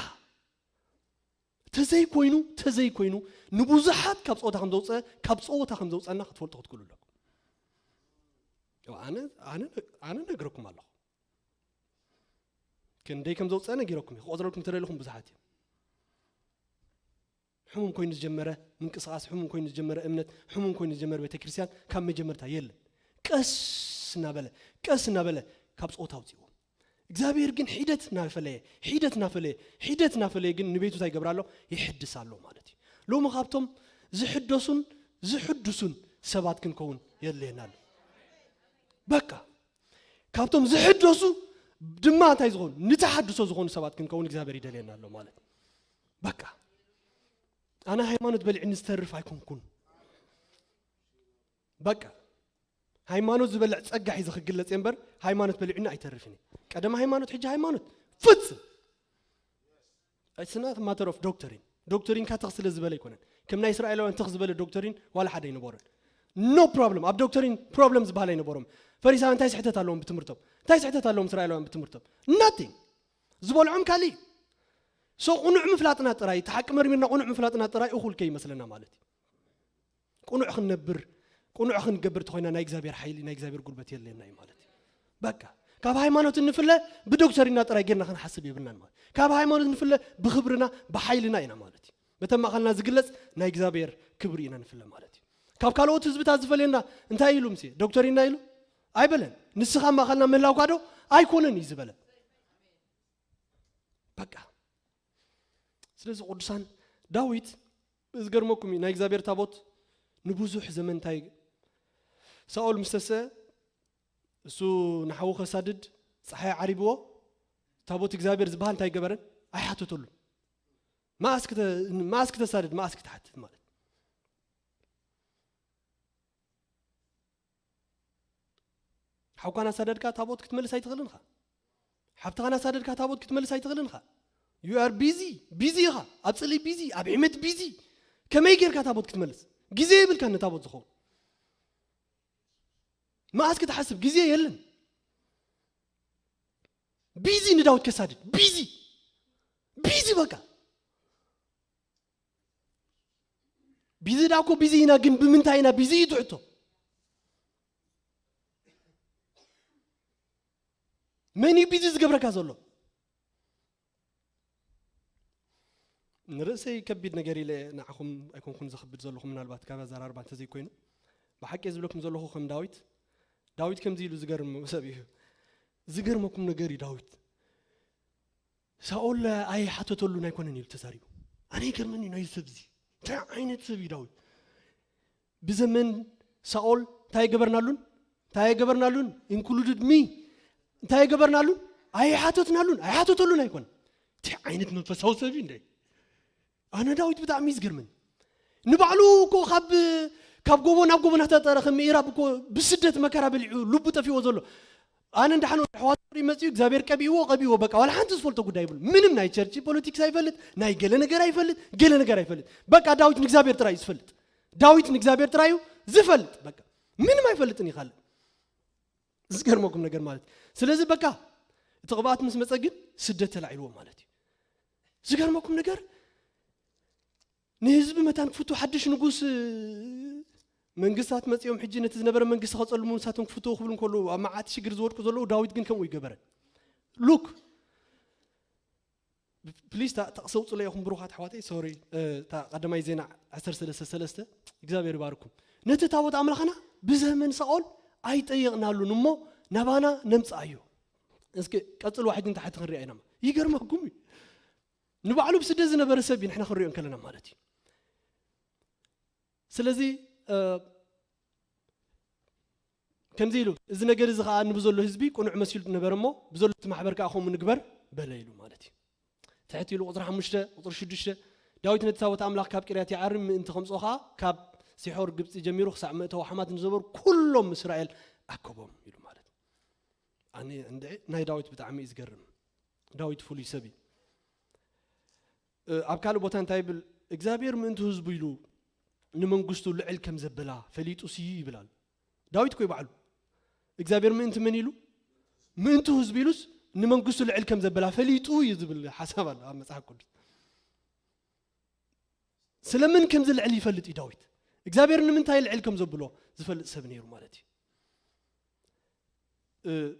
ተዘይኮይኑ ተዘይኮይኑ ንብዙሓት ካብ ጸወታ ከም ዘውጸ ካብ ጸወታ ከም ዘውጸና ክትፈልጡ ክትክእሉ ኣለኩም። ኣነ ኣነ ኣነ ነግረኩም ኣለኹ። ክንደይ ከም ዘውፅአ ነጊረኩም እዩ። ክቆፅረልኩም ተደለኹም ብዙሓት እዮም። ሕሙም ኮይኑ ዝጀመረ ምንቅስቃስ፣ ሕሙም ኮይኑ ዝጀመረ እምነት፣ ሕሙም ኮይኑ ዝጀመረ ቤተክርስትያን ካብ መጀመርታ የለን። ቀስ እናበለ ቀስ እናበለ ካብ ፀወታ ኣውፅእዎ። እግዚኣብሔር ግን ሒደት እናፈለየ ሒደት እናፈለየ ሒደት እናፈለየ ግን ንቤቱ እንታይ ይገብር ኣሎ? ይሕድስ ኣሎ ማለት እዩ። ሎሚ ካብቶም ዝሕደሱን ዝሕድሱን ሰባት ክንከውን የድልየና ኣሎ። በቃ ካብቶም ዝሕደሱ ድማ እንታይ ዝኾኑ ንተሓድሶ ዝኾኑ ሰባት ክንከውን እግዚኣብሔር ይደልየና ኣሎ ማለት እዩ። በቃ ኣነ ሃይማኖት በሊዕኒ ዝተርፍ ኣይኮንኩን። በቃ ሃይማኖት ዝበልዕ ጸጋ ሒዘ ክግለጽ እየ እምበር ሃይማኖት በሊዑኒ ኣይተርፍን እዩ። ቀደም ሃይማኖት ሕጂ ሃይማኖት ፍጽም It's not a matter of doctrine. ዶክትሪንካ ትኽ ስለ ዝበለ ኣይኮነን። ከም ናይ እስራኤላውያን ትኽ ዝበለ ዶክትሪን ዋላ ሓደ ኣይነበረን። No problem። ኣብ ዶክትሪን ፕሮብለም ዝበሃል ኣይነበሮም። ፈሪሳውያን እንታይ ስሕተት ኣለዎም ብትምህርቶም? እንታይ ስሕተት ኣለዎም እስራኤላውያን ብትምህርቶም? Nothing። ዝበልዖም ካልእ እዩ። So ቅኑዕ ምፍላጥና ጥራይ፣ እቲ ሓቂ መርሚርና ቅኑዕ ምፍላጥና ጥራይ እኹል ከይመስለና ማለት እዩ። ቅኑዕ ክንነብር፣ ቅኑዕ ክንገብር ተኾይና ናይ እግዚኣብሔር ሓይሊ፣ ናይ እግዚኣብሔር ጉልበት የድልየና እዩ ማለት እዩ። በቃ ካብ ሃይማኖት እንፍለ ብዶክተሪና ጥራይ ጌርና ክንሓስብ የብልናን ማለት። ካብ ሃይማኖት ንፍለ ብኽብርና ብሓይልና ኢና ማለት እዩ። በተም ኣኻልና ዝግለጽ ናይ እግዚኣብሔር ክብሪ ኢና ንፍለ ማለት እዩ። ካብ ካልኦት ህዝብታት ዝፈልየና እንታይ ኢሉ ምሲ ዶክተሪና ኢሉ ኣይበለን። ንስኻ ማእኸልና ምህላውካ ዶ ኣይኮነን እዩ ዝበለ። በቃ ስለዚ ቅዱሳን ዳዊት ዝገርመኩም እዩ ናይ እግዚኣብሔር ታቦት ንብዙሕ ዘመን እንታይ ሳኦል ምስ ተስአ እሱ ንሓዉ ከሳድድ ፀሓይ ዓሪብዎ ታቦት እግዚኣብሔር ዝበሃል እንታይ ገበረን ኣይሓተተሉን። መኣስ ክተ- መኣስ ክተሳድድ መኣስ ክትሓትት ማለት ሓውካ ናሳደድካ ታቦት ክትመልስ ኣይትኽእልን ኢኻ። ሓብትኻ ናሳደድካ ታቦት ክትመልስ ኣይትኽእልን ኢኻ። You are busy፣ busy ኢኻ። ኣብ ጽልኢ busy፣ ኣብ ዒመት busy። ከመይ ጌርካ ታቦት ክትመልስ? ግዜ የብልካ ንታቦት ዝኸውን። መኣስ ክትሓስብ ግዜ የለን። Busy ንዳዊት ከሳድድ busy፣ busy በቃ። ቢዚ ዳኮ ቢዚ ኢና፣ ግን ብምንታይ ኢና ቢዚ እዩ ትሕቶ? መን እዩ ቢዚ ዝገብረካ ዘሎ? ንርእሰይ ከቢድ ነገር ኢለ ንዓኹም ኣይኮንኩን ዘኽብድ ዘለኹ፣ ምናልባት ካብ ኣዘራርባ እንተዘይኮይኑ። ብሓቂ ዝብለኩም ዘለኹ ከም ዳዊት፣ ዳዊት ከምዚ ኢሉ ዝገርም ሰብ እዩ። ዝገርመኩም ነገር እዩ ዳዊት። ሳኦል ኣይሓተተሉን ኣይኮነን ኢሉ ተዛሪቡ። ኣነ ይገርመኒ ናይ ሰብ እዚ። እንታይ ዓይነት ሰብ እዩ ዳዊት? ብዘመን ሳኦል እንታይ ገበርናሉን? እንታይ ገበርናሉን? Included me። እንታይ ገበርናሉን? ኣይሓተትናሉን፣ ኣይሓተተሉን ኣይኮነን። እንታይ ዓይነት መንፈሳዊ ሰብ እዩ እንደ? ኣነ ዳዊት ብጣዕሚ እዩ ዝገርመኒ። ንባዕሉ እኮ ካብ ካብ ጎቦ ናብ ጎቦ እናተጠረ ከም ምዕራብ እኮ ብስደት መከራ በሊዑ ልቡ ጠፊዎ ዘሎ። ኣነ እንዳሓን ኣሕዋት መፅኡ እግዚኣብሔር ቀቢእዎ ቀቢእዎ በቃ ዋላ ሓንቲ ዝፈልጦ ጉዳይ ይብሉ። ምንም ናይ ቸርች ፖለቲክስ ኣይፈልጥ፣ ናይ ገለ ነገር ኣይፈልጥ፣ ገለ ነገር ኣይፈልጥ። በቃ ዳዊት ንእግዚኣብሔር ጥራይ እዩ ዝፈልጥ። ዳዊት ንእግዚኣብሔር ጥራይ እዩ ዝፈልጥ። በቃ ምንም ኣይፈልጥን ይኻል። ዝገርመኩም ነገር ማለት ስለዚ በቃ እቲ ቅብኣት ምስ መፀ ግን ስደት ተላዒልዎ ማለት እዩ። ዝገርመኩም ነገር ንህዝቢ መታን ክፍቱ ሓድሽ ንጉስ መንግስታት መፂኦም ሕጂ ነቲ ዝነበረ መንግስቲ ከፀልሙ ንሳቶም ክፍትዎ ክብሉ እንከለዉ ኣብ መዓት ሽግር ዝወድቁ ዘለዉ ዳዊት ግን ከምኡ ይገበረ። ሉክ ፕሊስ ተቕሰውፅለ ኢኹም ብሩኻት ኣሕዋተይ። ሶሪ እታ ቀዳማይ ዜና ዓሰርተ ሰለስተ ሰለስተ እግዚኣብሔር ይባርኩም። ነቲ ታቦት ኣምላኽና ብዘመን ሳኦል ኣይጠየቕናሉን እሞ ናባና ነምፅኣዮ። እስኪ ቀፅል ዋሕድ እንተ ሓቲ ክንሪኣ ኢና። ይገርመኩም እዩ። ንባዕሉ ብስደት ዝነበረ ሰብ እዩ ንሕና ክንሪኦ እንከለና ማለት እዩ። ስለዚ ከምዚ ኢሉ እዚ ነገር እዚ ከዓ ንብዘሎ ህዝቢ ቅኑዕ መሲሉ ነበረ እሞ ብዘሎ እቲ ማሕበር ከዓ ከምኡ ንግበር በለ ኢሉ ማለት እዩ። ትሕት ኢሉ ቁፅሪ ሓሙሽተ ቁፅሪ ሽዱሽተ ዳዊት ነቲ ታቦት ኣምላኽ ካብ ቅርያት ይዓርም ምእንቲ ከምፅኦ ከዓ ካብ ሲሖር ግብፂ ጀሚሩ ክሳዕ መእተዊ ሓማት ንዘበሩ ኩሎም እስራኤል ኣከቦም ኢሉ ማለት እዩ። ኣነ እንድዒ ናይ ዳዊት ብጣዕሚ እዩ ዝገርም። ዳዊት ፍሉይ ሰብ እዩ። ኣብ ካልእ ቦታ እንታይ ይብል እግዚኣብሔር ምእንቲ ህዝቡ ኢሉ ንመንግስቱ ልዕል ከም ዘበላ ፈሊጡ ሲ ይብል ኣሎ። ዳዊት ኮይ ባዕሉ እግዚኣብሔር ምእንቲ መን ኢሉ ምእንቲ ህዝቡ ኢሉስ ንመንግስቱ ልዕል ከም ዘበላ ፈሊጡ እዩ ዝብል ሓሳብ ኣሎ ኣብ መጽሓፍ ቅዱስ። ስለምን ከም ዝልዕል ይፈልጥ እዩ ዳዊት። እግዚኣብሔር ንምንታይ ልዕል ከም ዘብሎ ዝፈልጥ ሰብ ነይሩ ማለት እዩ።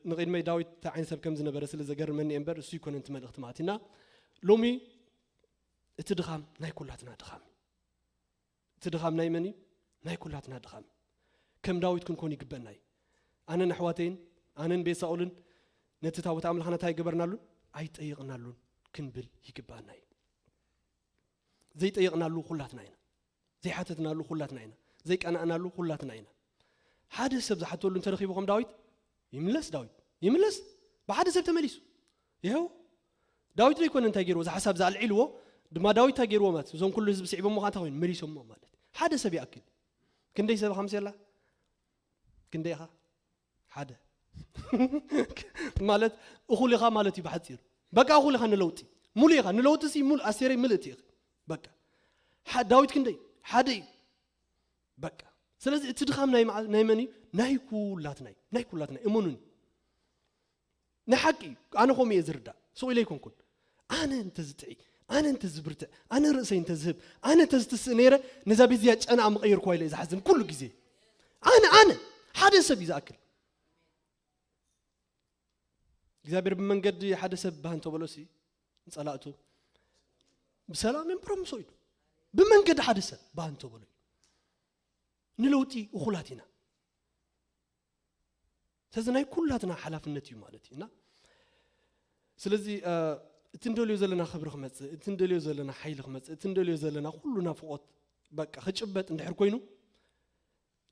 ንቕድመይ ዳዊት እንታይ ዓይነት ሰብ ከም ዝነበረ ስለ ዘገርመኒ እየ እምበር እሱ ይኮነ እቲ መልእኽቲ ማለት እና ሎሚ እቲ ድኻም ናይ ኩላትና ድኻም እዩ። እቲ ድኻም ናይ መን እዩ? ናይ ኩላትና ድኻም እዩ። ከም ዳዊት ክንኮን ይግበና እዩ። ኣነን ኣሕዋተይን ኣነን ቤት ሳኦልን ነቲ ታቦት ኣምላኽና እንታይ ገበርናሉን ኣይጠየቕናሉን ክንብል ይግባና እዩ። ዘይጠየቕናሉ ኩላትና ኢና። ዘይሓተትናሉ ኩላትና ኢና። ዘይቀናእናሉ ኩላትና ኢና። ሓደ ሰብ ዝሓተሉ እንተረኺቡ ከም ዳዊት ይምለስ ዳዊት ይምለስ። ብሓደ ሰብ ተመሊሱ ይኸው ዳዊት ዘይኮነ እንታይ ገይርዎ እዚ ሓሳብ ዝኣልዒልዎ ድማ ዳዊት እንታይ ገይርዎ ማለት እዞም ኩሉ ህዝቢ ስዒቦም ምዃን እንታይ ኮይኑ መሊሶሞ ማለት ሓደ ሰብ ይኣክል። ክንደይ ሰብ ኢኻ ምሴላ? ክንደይ ኢኻ? ሓደ ማለት እኹል ኢኻ ማለት እዩ ብሓፂሩ። በቃ እኹል ኢኻ ንለውጢ ሙሉ ኢኻ ንለውጢ ሲ ሙሉ ኣስቴረይ ምልእቲ ኢኺ። በቃ ዳዊት ክንደይ ሓደ እዩ። በቃ ስለዚ እቲ ድኻም ናይ መዓ-፣ ናይ መን እዩ? ናይ ኩላትና እዩ። ናይ ኩላትና እዩ። እመኑኒ። ናይ ሓቂ እዩ። ኣነ ከምኡ እየ ዝርዳእ። ስቕ ኢለ ኣይኮንኩን። ኣነ እንተዝጥዒ፣ ኣነ እንተዝብርትዕ፣ ኣነ ርእሰይ እንተዝህብ፣ ኣነ እንተዝትስእ ነይረ፣ ነዛ ቤት እዚኣ ጨና ምቐየርኩዋ ኢለ እየ ዝሓዝን ኩሉ ግዜ። ኣነ፣ ኣነ፣ ሓደ ሰብ እዩ ዝኣክል። እግዚኣብሔር ብመንገዲ ሓደ ሰብ ባህ እንተበሎሲ፣ ንጸላእቱ ብሰላም የንብሮም ሰው ኢሉ። ብመንገዲ ሓደ ሰብ ባህ እንተበሎ እዩ። ንለውጢ እኹላት ኢና። ስለዚ ናይ ኩላትና ሓላፍነት እዩ ማለት እዩ። እና ስለዚ፣ እ፣ እቲ እንደልዮ ዘለና ክብሪ ክመጽእ፣ እቲ እንደልዮ ዘለና ሓይሊ ክመጽእ፣ እቲ እንደልዮ ዘለና ኩሉ ናፍቖት በቃ ክጭበጥ እንድሕር ኮይኑ፣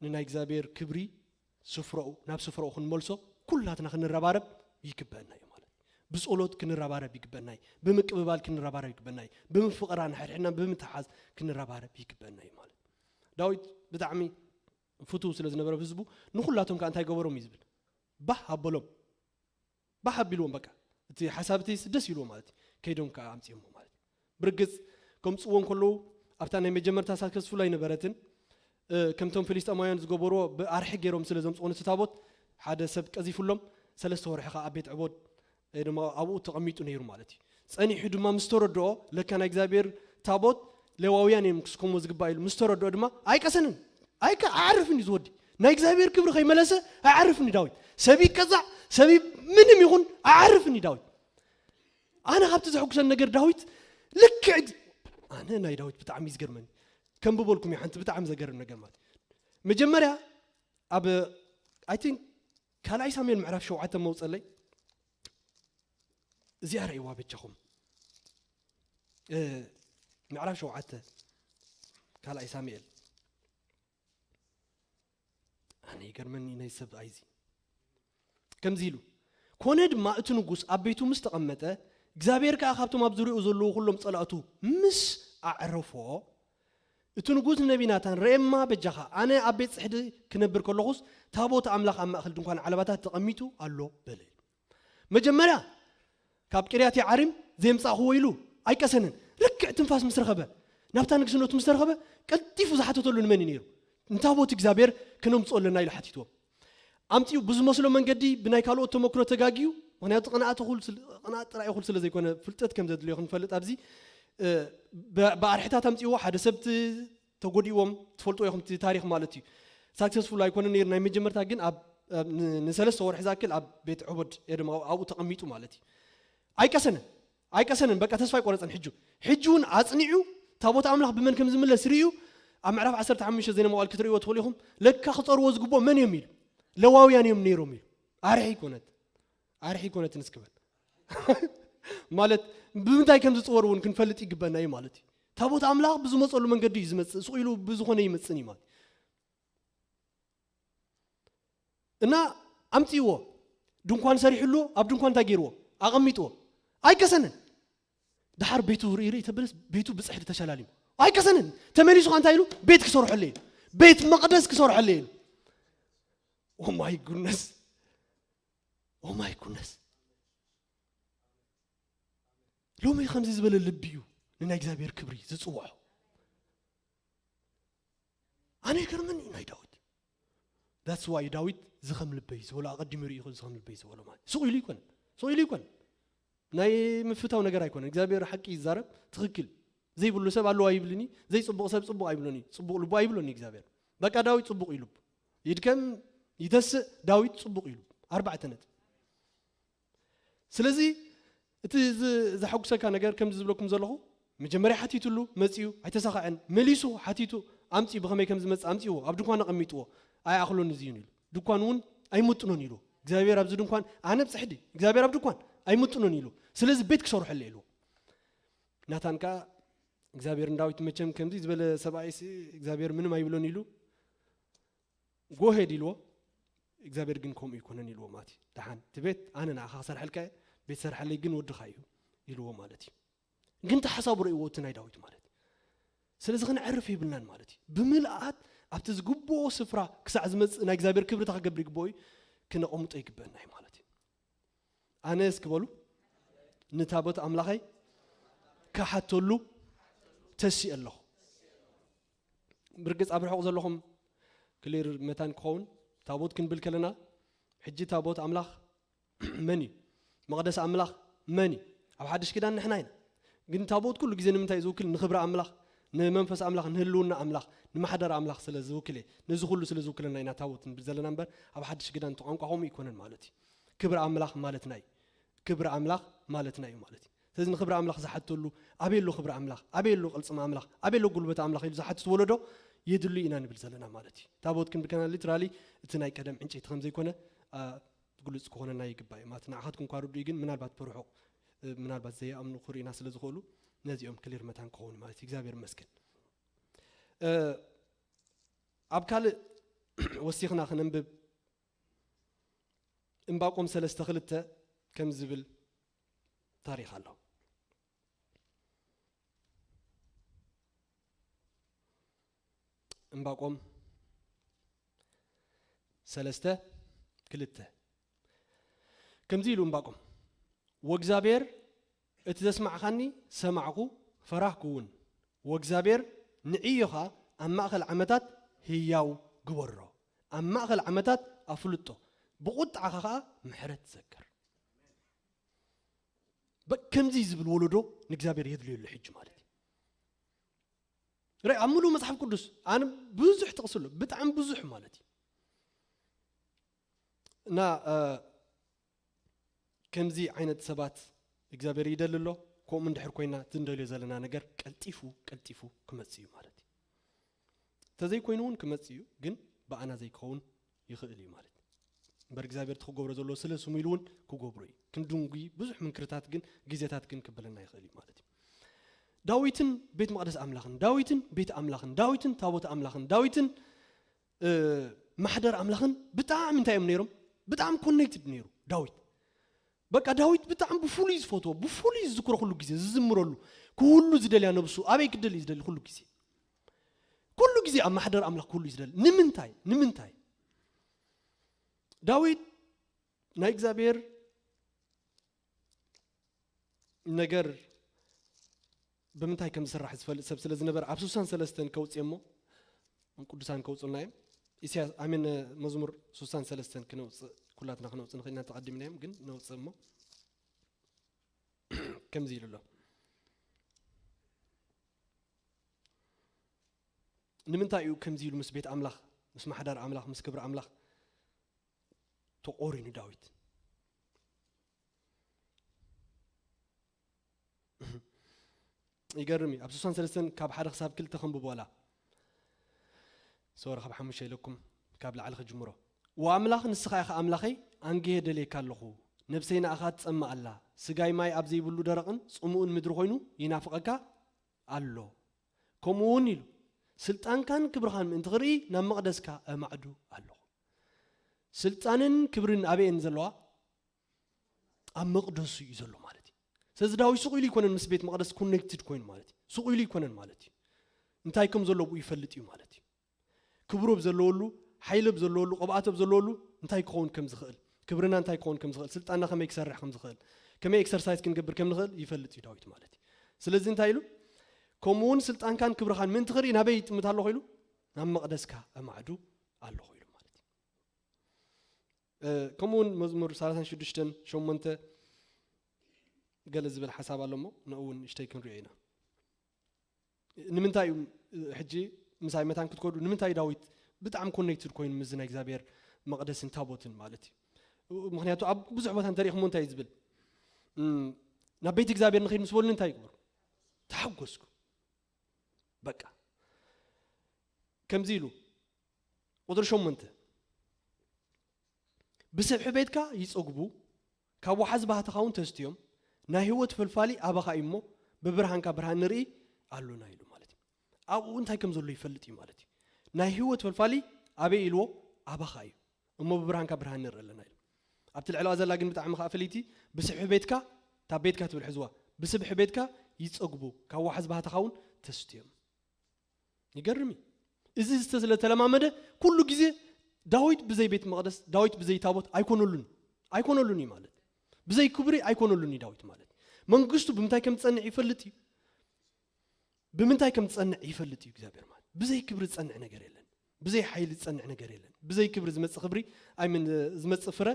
ንናይ እግዚኣብሔር ክብሪ ስፍራኡ፣ ናብ ስፍራኡ ክንመልሶ ኩላትና ክንረባረብ ይግበአና እዩ ማለት እዩ። ብጸሎት ክንረባረብ ይግበአና እዩ። ብምቅብባል ክንረባረብ ይግበአና እዩ። ብምፍቕራ ንሕድሕድና ብምትሓዝ ክንረባረብ ይግበአና እዩ ማለት እዩ። ዳዊት ብጣዕሚ ፍቱው ስለ ዝነበረ ህዝቡ፣ ንኹላቶም ከኣ እንታይ ገበሮም እዩ ዝብል? ባህ ኣበሎም። ባህ ኣቢልዎም በቃ። እቲ ሓሳብ እቲ ደስ ኢልዎ ማለት እዩ። ከይዶም ከኣ ኣምጺኦሞ ማለት እዩ። ብርግጽ ከምጽዎ እንከለዉ ኣብታ ናይ መጀመርታ ሳክሰስፉል ኣይነበረትን። እ፣ ከምቶም ፍልስጤማውያን ዝገበርዎ ብኣርሒ ገይሮም ስለ ዘምጽዎ ነቲ ታቦት ሓደ ሰብ ቀዚፉሎም፣ ሰለስተ ወርሒ ከኣ ኣብ ቤት ዕቦድ፣ እ፣ ድማ ኣብኡ ተቐሚጡ ነይሩ ማለት እዩ። ጸኒሑ ድማ ምስ ተረድኦ ለካ ናይ እግዚኣብሔር ታቦት ሌዋውያን እዮም ክስከምዎ ዝግባእ ኢሉ ምስ ተረድኦ ድማ ኣይቀሰንን። ኣይከ-፣ ኣዕርፍን እዩ ዝወዲ። ናይ እግዚኣብሔር ክብሪ ከይመለሰ ኣዕርፍን እዩ ዳዊት። ሰብ ይቀዛዕ፣ ሰብ ይ-፣ ምንም ይኹን ኣዕርፍን እዩ ዳዊት። ኣነ ካብቲ ዘሐጉሰን ነገር ዳዊት ልክዕ እግ-፣ ኣነ ናይ ዳዊት ብጣዕሚ እዩ ዝገርመኒ። ከም ብበልኩም እዩ ሓንቲ ብጣዕሚ ዘገርም ነገር ማለት። መጀመርያ ኣብ፣ I think፣ ካልኣይ ሳሙኤል ምዕራፍ ሸውዓተ መውጸለይ እዚኣ ረእይዋ በጃኹም። እ፣ ምዕራፍ ሸውዓተ ካልኣይ ሳሙኤል። ኣነ ይገርመኒ ናይ ሰብ ኣይዚ። ከምዚ ኢሉ፣ ኮነ ድማ እቲ ንጉስ ኣብ ቤቱ ምስ ተቐመጠ፣ እግዚኣብሔር ከኣ ካብቶም ኣብ ዙርያኡ ዘለዉ ኩሎም ጸላእቱ ምስ ኣዕረፎ፣ እቲ ንጉስ ነቢ ናታን፣ "ርኤማ በጃኻ፣ ኣነ ኣብ ቤት ጽሕዲ ክነብር ከለኹስ፣ ታቦት ኣምላኽ ኣብ ማእከል ድንኳን ዓለባታት ተቐሚጡ ኣሎ" በለ። መጀመርያ ካብ ቅርያት የዓሪም ዘምጻእኽዎ ኢሉ ኣይቀሰንን። ልክዕ ትንፋስ ምስ ረኸበ፣ ናብታ ንግስነቱ ምስ ተረኸበ፣ ቀልጢፉ ዝሓተተሉ ንመን እዩ ነይሩ? ንታቦት እግዚኣብሔር ክነምጽኦ ኣለና ኢሉ ሓቲትዎም። ኣምጺኡ ብዝመስሎ መንገዲ ብናይ ካልኦት ተመክሮ ተጋግዩ፣ ምኽንያቱ ቅንኣት እኹል ስለ-፣ ቅንኣት ጥራይ እኹል ስለ ዘይኮነ፣ ፍልጠት ከም ዘድልዮ ክንፈልጥ ኣብዚ፣ እ፣ ብ-፣ ብኣርሕታት ኣምጺእዎ፣ ሓደ ሰብ ት-፣ ተጎዲእዎም፣ ትፈልጥዎ ኢኹም እቲ ታሪኽ ማለት እዩ። ሳክሰስፉል ኣይኮነ ነይሩ ናይ መጀመርታ፣ ግን ኣብ፣ ኣብ ን-፣ ንሰለስተ ወርሒ ዝኣክል ኣብ ቤት ዕቦድ ኤዶም ኣብኡ ተቐሚጡ ማለት እዩ። ኣይቀሰነን፣ ኣይቀሰነን፣ በቃ ተስፋ ኣይቆረጸን። ሕጂ፣ ሕጂ እውን ኣጽኒዑ ታቦት ኣምላኽ ብመን ከም ዝምለስ ርእዩ፣ ኣብ ምዕራፍ ዓሰርተ ሓሙሽተ ዜና መዋዕል ክትርእይዎ ትኽእሉ ኢኹም። ለካ ክጸርዎ ዝግብኦ መን እዮም ኢሉ፣ ለዋውያን እዮም ነይሮም ኢሉ። ኣርሒ ኣይኮነት፣ ኣርሒ ኣይኮነትን እስክበል ማለት ብምንታይ ከም ዝጽወር እውን ክንፈልጥ ይግበና እዩ ማለት እዩ። ታቦት ኣምላኽ ብዝመጸሉ መንገዲ እዩ ዝመጽእ፣ ስቕ ኢሉ ብዝኾነ ይመጽእን እዩ ማለት እዩ። እና ኣምጺእዎ፣ ድንኳን ሰሪሕሉ፣ ኣብ ድንኳን እንታይ ገይርዎ? ኣቐሚጥዎ። ኣይቀሰንን። ደሓር ቤቱ ርኢ ርኢ ተብልስ ቤቱ ብጽሕዲ ተሸላሊሙ። ኣይቀሰንን። ተመሊሱ ኸኣ እንታይ ኢሉ? ቤት ክሰርሐለይ ኢሉ። ቤት መቕደስ ክሰርሐለይ ኢሉ። ኦ ማይ ጉድነስ። ኦ ማይ ጉድነስ። ሎሚ ከምዚ ዝበለ ልቢ እዩ ንናይ እግዚኣብሔር ክብሪ ዝጽውዖ። ኣነ ይገርመኒ እዩ ናይ ዳዊት። That's why ዳዊት ዝኸም ልበይ ዝበሎ ኣቐዲሙ ርእዩ ዝኸም ልበይ ዝበሎ ማለት። ስቕ ኢሉ ይኮን። ስቕ ኢሉ ይኮን። ናይ ምፍታው ነገር ኣይኮነን። እግዚኣብሔር ሓቂ ይዛረብ፣ ትኽክል። ዘይብሉ ሰብ ኣለዋ ይብልኒ፣ ዘይጽቡቕ ሰብ ጽቡቕ ኣይብሎኒ፣ ጽቡቕ ልቡ ኣይብሎኒ እግዚኣብሔር። በቃ ዳዊት ጽቡቕ እዩ ልቡ። ይድከም፣ ይተስእ፣ ዳዊት ጽቡቕ እዩ ልቡ። ኣርባዕተ ነጥቢ። ስለዚ እቲ ዝ-፣ ዘሐጉሰካ ነገር ከምዚ ዝብለኩም ዘለኹ፣ መጀመርያ ሓቲትሉ መጺኡ ኣይተሳኻዐን፣ መሊሱ ሓቲቱ ኣምጺኡ ብኸመይ ከም ዝመጽእ ኣምጺእዎ፣ ኣብ ድንኳን ኣቐሚጥዎ፣ ኣይኣኽሎን እዚ እዩ ኢሉ። ድንኳን እውን ኣይምጥኖን ኢሉ። እግዚኣብሔር ኣብዚ ድንኳን፣ ኣነ ብጽሕዲ፣ እግዚኣብሔር ኣብ ድንኳን ኣይምጥኖን ኢሉ። ስለዚ ቤት ክሰርሐለይ ኢልዎ። ናታን ከኣ እግዚኣብሔር ንዳዊት መቸም ከምዚ ዝበለ ሰብኣይሲ እግዚኣብሔር ምንም ኣይብሎን ኢሉ ጎሄድ ኢልዎ። እግዚኣብሔር ግን ከምኡ ይኮነን ኢልዎ ማለት እዩ። ደሓን እቲ ቤት ኣነ ንዓኻ ክሰርሐልካ እየ፣ ቤት ሰርሐለይ ግን ወድኻ እዩ ኢልዎ ማለት እዩ። ግን ተሓሳቡ ረእይዎ እቲ ናይ ዳዊት ማለት እዩ። ስለዚ ክነዕርፍ የብልናን ማለት እዩ። ብምልኣት ኣብቲ ዝግብኦ ስፍራ ክሳዕ ዝመጽእ ናይ እግዚኣብሔር ክብሪ እንታይ ክገብር ይግብኦ እዩ? ክነቐምጦ ይግበአና እዩ ማለት እዩ። ኣነ እስኪ በሉ፣ ንታቦት ኣምላኸይ ክሓተሉ ተሲኤ ኣለኹ። ብርግጽ ኣብ ርሑቕ ዘለኹም ክሊር መታን ክኸውን፣ ታቦት ክንብል ከለና፣ ሕጂ ታቦት ኣምላኽ መን እዩ? መቕደስ ኣምላኽ መን እዩ? ኣብ ሓድሽ ኪዳን ንሕና ኢና። ግን ታቦት ኩሉ ግዜ ንምንታይ እዩ ዝውክል? ንኽብሪ ኣምላኽ፣ ንመንፈስ ኣምላኽ፣ ንህልውና ኣምላኽ፣ ንማሕደር ኣምላኽ ስለ ዝውክል እየ። ነዚ ኩሉ ስለ ዝውክለና ኢና ታቦት ንብል ዘለና እምበር፣ ኣብ ሓድሽ ኪዳን እቲ ቋንቋ ከምኡ ኣይኮነን ማለት እዩ። ክብሪ ኣምላኽ ማለትና እዩ። ክብሪ ኣምላኽ ማለትና እዩ ማለት እዩ። ስለዚ ንኽብሪ ኣምላኽ ዝሓተሉ፣ ኣበይ ኣሎ ክብሪ ኣምላኽ? ኣበይ ኣሎ ቅልጽም ኣምላኽ? ኣበይ ኣሎ ጉልበት ኣምላኽ? ኢሉ ዝሓትት ወለዶ የድሉ ኢና ንብል ዘለና ማለት እዩ። ታቦት ክንብል ከለና ሊትራሊ እቲ ናይ ቀደም ዕንጨይቲ ከም ዘይኮነ፣ አ፣ ግሉጽ ክኾነና ይግባእ እዩ ማለት። ንዓኻትኩም እኳ ርዱእ እዩ፣ ግን ምናልባት ብርሑቕ፣ እ፣ ምናልባት ዘይኣምኑ ክርእዩና ስለ ዝኽእሉ ነዚኦም ክሊር መታን ክኸውን ማለት እዩ። እግዚኣብሔር ይመስገን። እ፣ ኣብ ካልእ ወሲኽና ክነንብብ፣ ዕንባቆም ሰለስተ ክልተ ከም ዝብል ታሪኽ ኣሎ። ዕንባቆም ሰለስተ ክልተ ከምዚ ኢሉ ዕንባቆም፣ "ወእግዚኣብሔር እቲ ዘስማዕኻኒ ሰማዕኩ፣ ፈራህኩ እውን። ወእግዚኣብሔር ንዕዮ ኸኣ ኣብ ማእከል ዓመታት ህያው ግበሮ፣ ኣብ ማእከል ዓመታት ኣፍልጦ፣ ብቑጥዓኻ ኸኣ ምሕረት ዘክር።" በ-፣ ከምዚ ዝብል ወለዶ ንእግዚኣብሔር የድልየሉ ሕጂ ማለት እዩ። ርእ፣ ኣብ ሙሉእ መጽሓፍ ቅዱስ ኣነ ብዙሕ ጥቕሲ ኣሎ፣ ብጣዕሚ ብዙሕ ማለት እዩ። እና፣ እ፣ ከምዚ ዓይነት ሰባት እግዚኣብሔር ይደሊ ኣሎ። ከምኡ እንድሕር ኮይና፣ እቲ እንደልዮ ዘለና ነገር ቀልጢፉ፣ ቀልጢፉ ክመጽእ እዩ ማለት እዩ። እንተዘይኮይኑ እውን ክመጽእ እዩ፣ ግን ብኣና ዘይክኸውን ይኽእል እዩ ማለት እዩ። እምበር እግዚኣብሔር እቲ ክገብሮ ዘለዎ ስለ ስሙ ኢሉ እውን ክገብሮ እዩ። ክንድንጉ ብዙሕ ምንክርታት ግን ግዜታት ግን ክብለና ይኽእል እዩ ማለት እዩ። ዳዊትን ቤት መቕደስ ኣምላኽን፣ ዳዊትን ቤት ኣምላኽን፣ ዳዊትን ታቦት ኣምላኽን፣ ዳዊትን፣ እ፣ ማሕደር ኣምላኽን ብጣዕሚ እንታይ እዮም ነይሮም? ብጣዕሚ ኮኔክትድ ነይሩ ዳዊት። በቃ ዳዊት ብጣዕሚ ብፍሉይ ዝፈትዎ፣ ብፍሉይ ዝዝክሮ፣ ኩሉ ግዜ ዝዝምረሉ፣ ኩሉ ዝደልያ ነብሱ ኣበይ ክደሊ እዩ ዝደሊ? ኩሉ ግዜ፣ ኩሉ ግዜ ኣብ ማሕደር ኣምላኽ ኩሉ እዩ ዝደሊ። ንምንታይ? ንምንታይ? ዳዊት ናይ እግዚኣብሔር ነገር ብምንታይ ከም ዝስራሕ ዝፈልጥ ሰብ ስለ ዝነበረ፣ ኣብ ስሳን ሰለስተን ከውጽእ እሞ፣ ቅዱሳን ከውጽኡልና እዮም። ኢሳያስ፣ ኣሜን፣ መዝሙር ስሳን ሰለስተን ክነውጽእ፣ ኩላትና ክነውጽእ ንኽእል ኢና፣ ተቐዲምና እዮም፣ ግን ነውጽእ እሞ፣ ከምዚ ኢሉ ኣሎ። ንምንታይ እዩ ከምዚ ኢሉ ምስ ቤት ኣምላኽ፣ ምስ ማሕዳር ኣምላኽ፣ ምስ ክብሪ ኣምላኽ ተቖሪኑ ዳዊት? ይገርም እዩ። ኣብ ስሳን ሰለስተን ካብ ሓደ ክሳብ ክልተ ከንብቦ ዋላ። ሶሪ፣ ካብ ሓሙሽተ ኢለኩም ካብ ላዕሊ ክጅምሮ። "ወኣምላኽ ንስኻ ኢኻ ኣምላኸይ፣ ኣንጊሄ ደልየካ ኣለኹ። ነብሰይ ንኣኻ ትጸምእ ኣላ። ስጋይ ማይ ኣብ ዘይብሉ ደረቕን ጽሙእን ምድሪ ኮይኑ ይናፍቐካ ኣሎ። ከምኡ እውን" ኢሉ፣ "ስልጣንካን ክብርኻን ምእንቲ ክርኢ ናብ መቕደስካ እማዕዱ ኣለኹ።" ስልጣንን ክብርን ኣበይ እየን ዘለዋ? ኣብ መቕደሱ እዩ ዘሎ ማለት እዩ። ስለዚ ዳዊት ሱቕ ኢሉ ይኮነን ምስ ቤት መቕደስ ኮኔክትድ ኮይኑ ማለት እዩ። ሱቕ ኢሉ ይኮነን ማለት እዩ። እንታይ ከም ዘለዎ ይፈልጥ እዩ ማለት እዩ። ክብሩ ኣብ ዘለወሉ፣ ሓይሊ ኣብ ዘለወሉ፣ ቅብኣት ኣብ ዘለወሉ እንታይ ክኸውን ከም ዝኽእል፣ ክብርና እንታይ ክኸውን ከም ዝኽእል፣ ስልጣንና ከመይ ክሰርሕ ከም ዝኽእል፣ ከመይ ኤክሰርሳይዝ ክንገብር ከም ንኽእል ይፈልጥ እዩ ዳዊት ማለት እዩ። ስለዚ እንታይ ኢሉ? "ከምኡ እውን ስልጣንካን ክብርኻን ምእንቲ ክርኢ ናበይ ይጥምት ኣለኹ?" ኢሉ፣ "ናብ መቕደስካ እማዕዱ ኣለኹ" ኢሉ ማለት እዩ። እ፣ ከምኡ እውን መዝሙር ሰላሳን ሽዱሽተን ሸሞንተ ገለ ዝብል ሓሳብ ኣሎ እሞ፣ ንኡ እውን ንእሽተይ ክንሪኦ ኢና። ንምንታይ እዩ፣ እ፣ ሕጂ ምሳይ መታን ክትከዱ፣ ንምንታይ ዳዊት ብጣዕሚ ኮኔክትድ ኮይኑ ምስዚ ናይ እግዚኣብሔር መቕደስን ታቦትን ማለት እዩ? ምኽንያቱ ኣብ ብዙሕ ቦታ እንተሪእኹሞ እንታይ እዩ ዝብል? እም፣ "ናብ ቤት እግዚኣብሔር ንኸይድ ምስ በሉኒ እንታይ ይግበሩ? ተሓጎስኩ።" በቃ። ከምዚ ኢሉ፣ ቁጽሪ ሸሞንተ፣ "ብስብሒ ቤትካ ይጸግቡ፣ ካብ ወሓዚ ባህታኻ እውን ተስትዮም፣ ናይ ህይወት ፈልፋሊ ኣባኻ እዩ እሞ፣ ብብርሃንካ ብርሃን ንርኢ ኣሎና" ኢሉ ማለት እዩ። ኣብኡ እንታይ ከም ዘሎ ይፈልጥ እዩ ማለት እዩ። ናይ ህይወት ፈልፋሊ ኣበይ ኢልዎ? ኣባኻ እዩ። እሞ ብብርሃንካ ብርሃን ንርኢ ኣለና ኢሉ። ኣብቲ ልዕለዋ ዘላ ግን ብጣዕሚ ከኣ ፍልይቲ፣ "ብስብሒ ቤትካ"፣ እታ ቤትካ ትብል ሕዝዋ፣ "ብስብሒ ቤትካ ይጸግቡ፣ ካብ ወሓዚ ባህታኻ እውን ተስትዮም።" ይገርም እዩ። እዚ ዝተ-፣ ስለ ተለማመደ ኩሉ ግዜ ዳዊት ብዘይ ቤት መቕደስ፣ ዳዊት ብዘይ ታቦት ኣይኮነሉን፣ ኣይኮነሉን እዩ ማለት። ብዘይ ክብሪ ኣይኮነሉን እዩ ዳዊት ማለት። መንግስቱ ብምንታይ ከም ዝጸንዕ ይፈልጥ እዩ። ብምንታይ ከም ዝጸንዕ ይፈልጥ እዩ እግዚኣብሔር ማለት። ብዘይ ክብሪ ዝጸንዕ ነገር የለን። ብዘይ ሓይሊ ዝጸንዕ ነገር የለን። ብዘይ ክብሪ ዝመጽእ ክብሪ ኣይምን ዝመጽእ ፍረ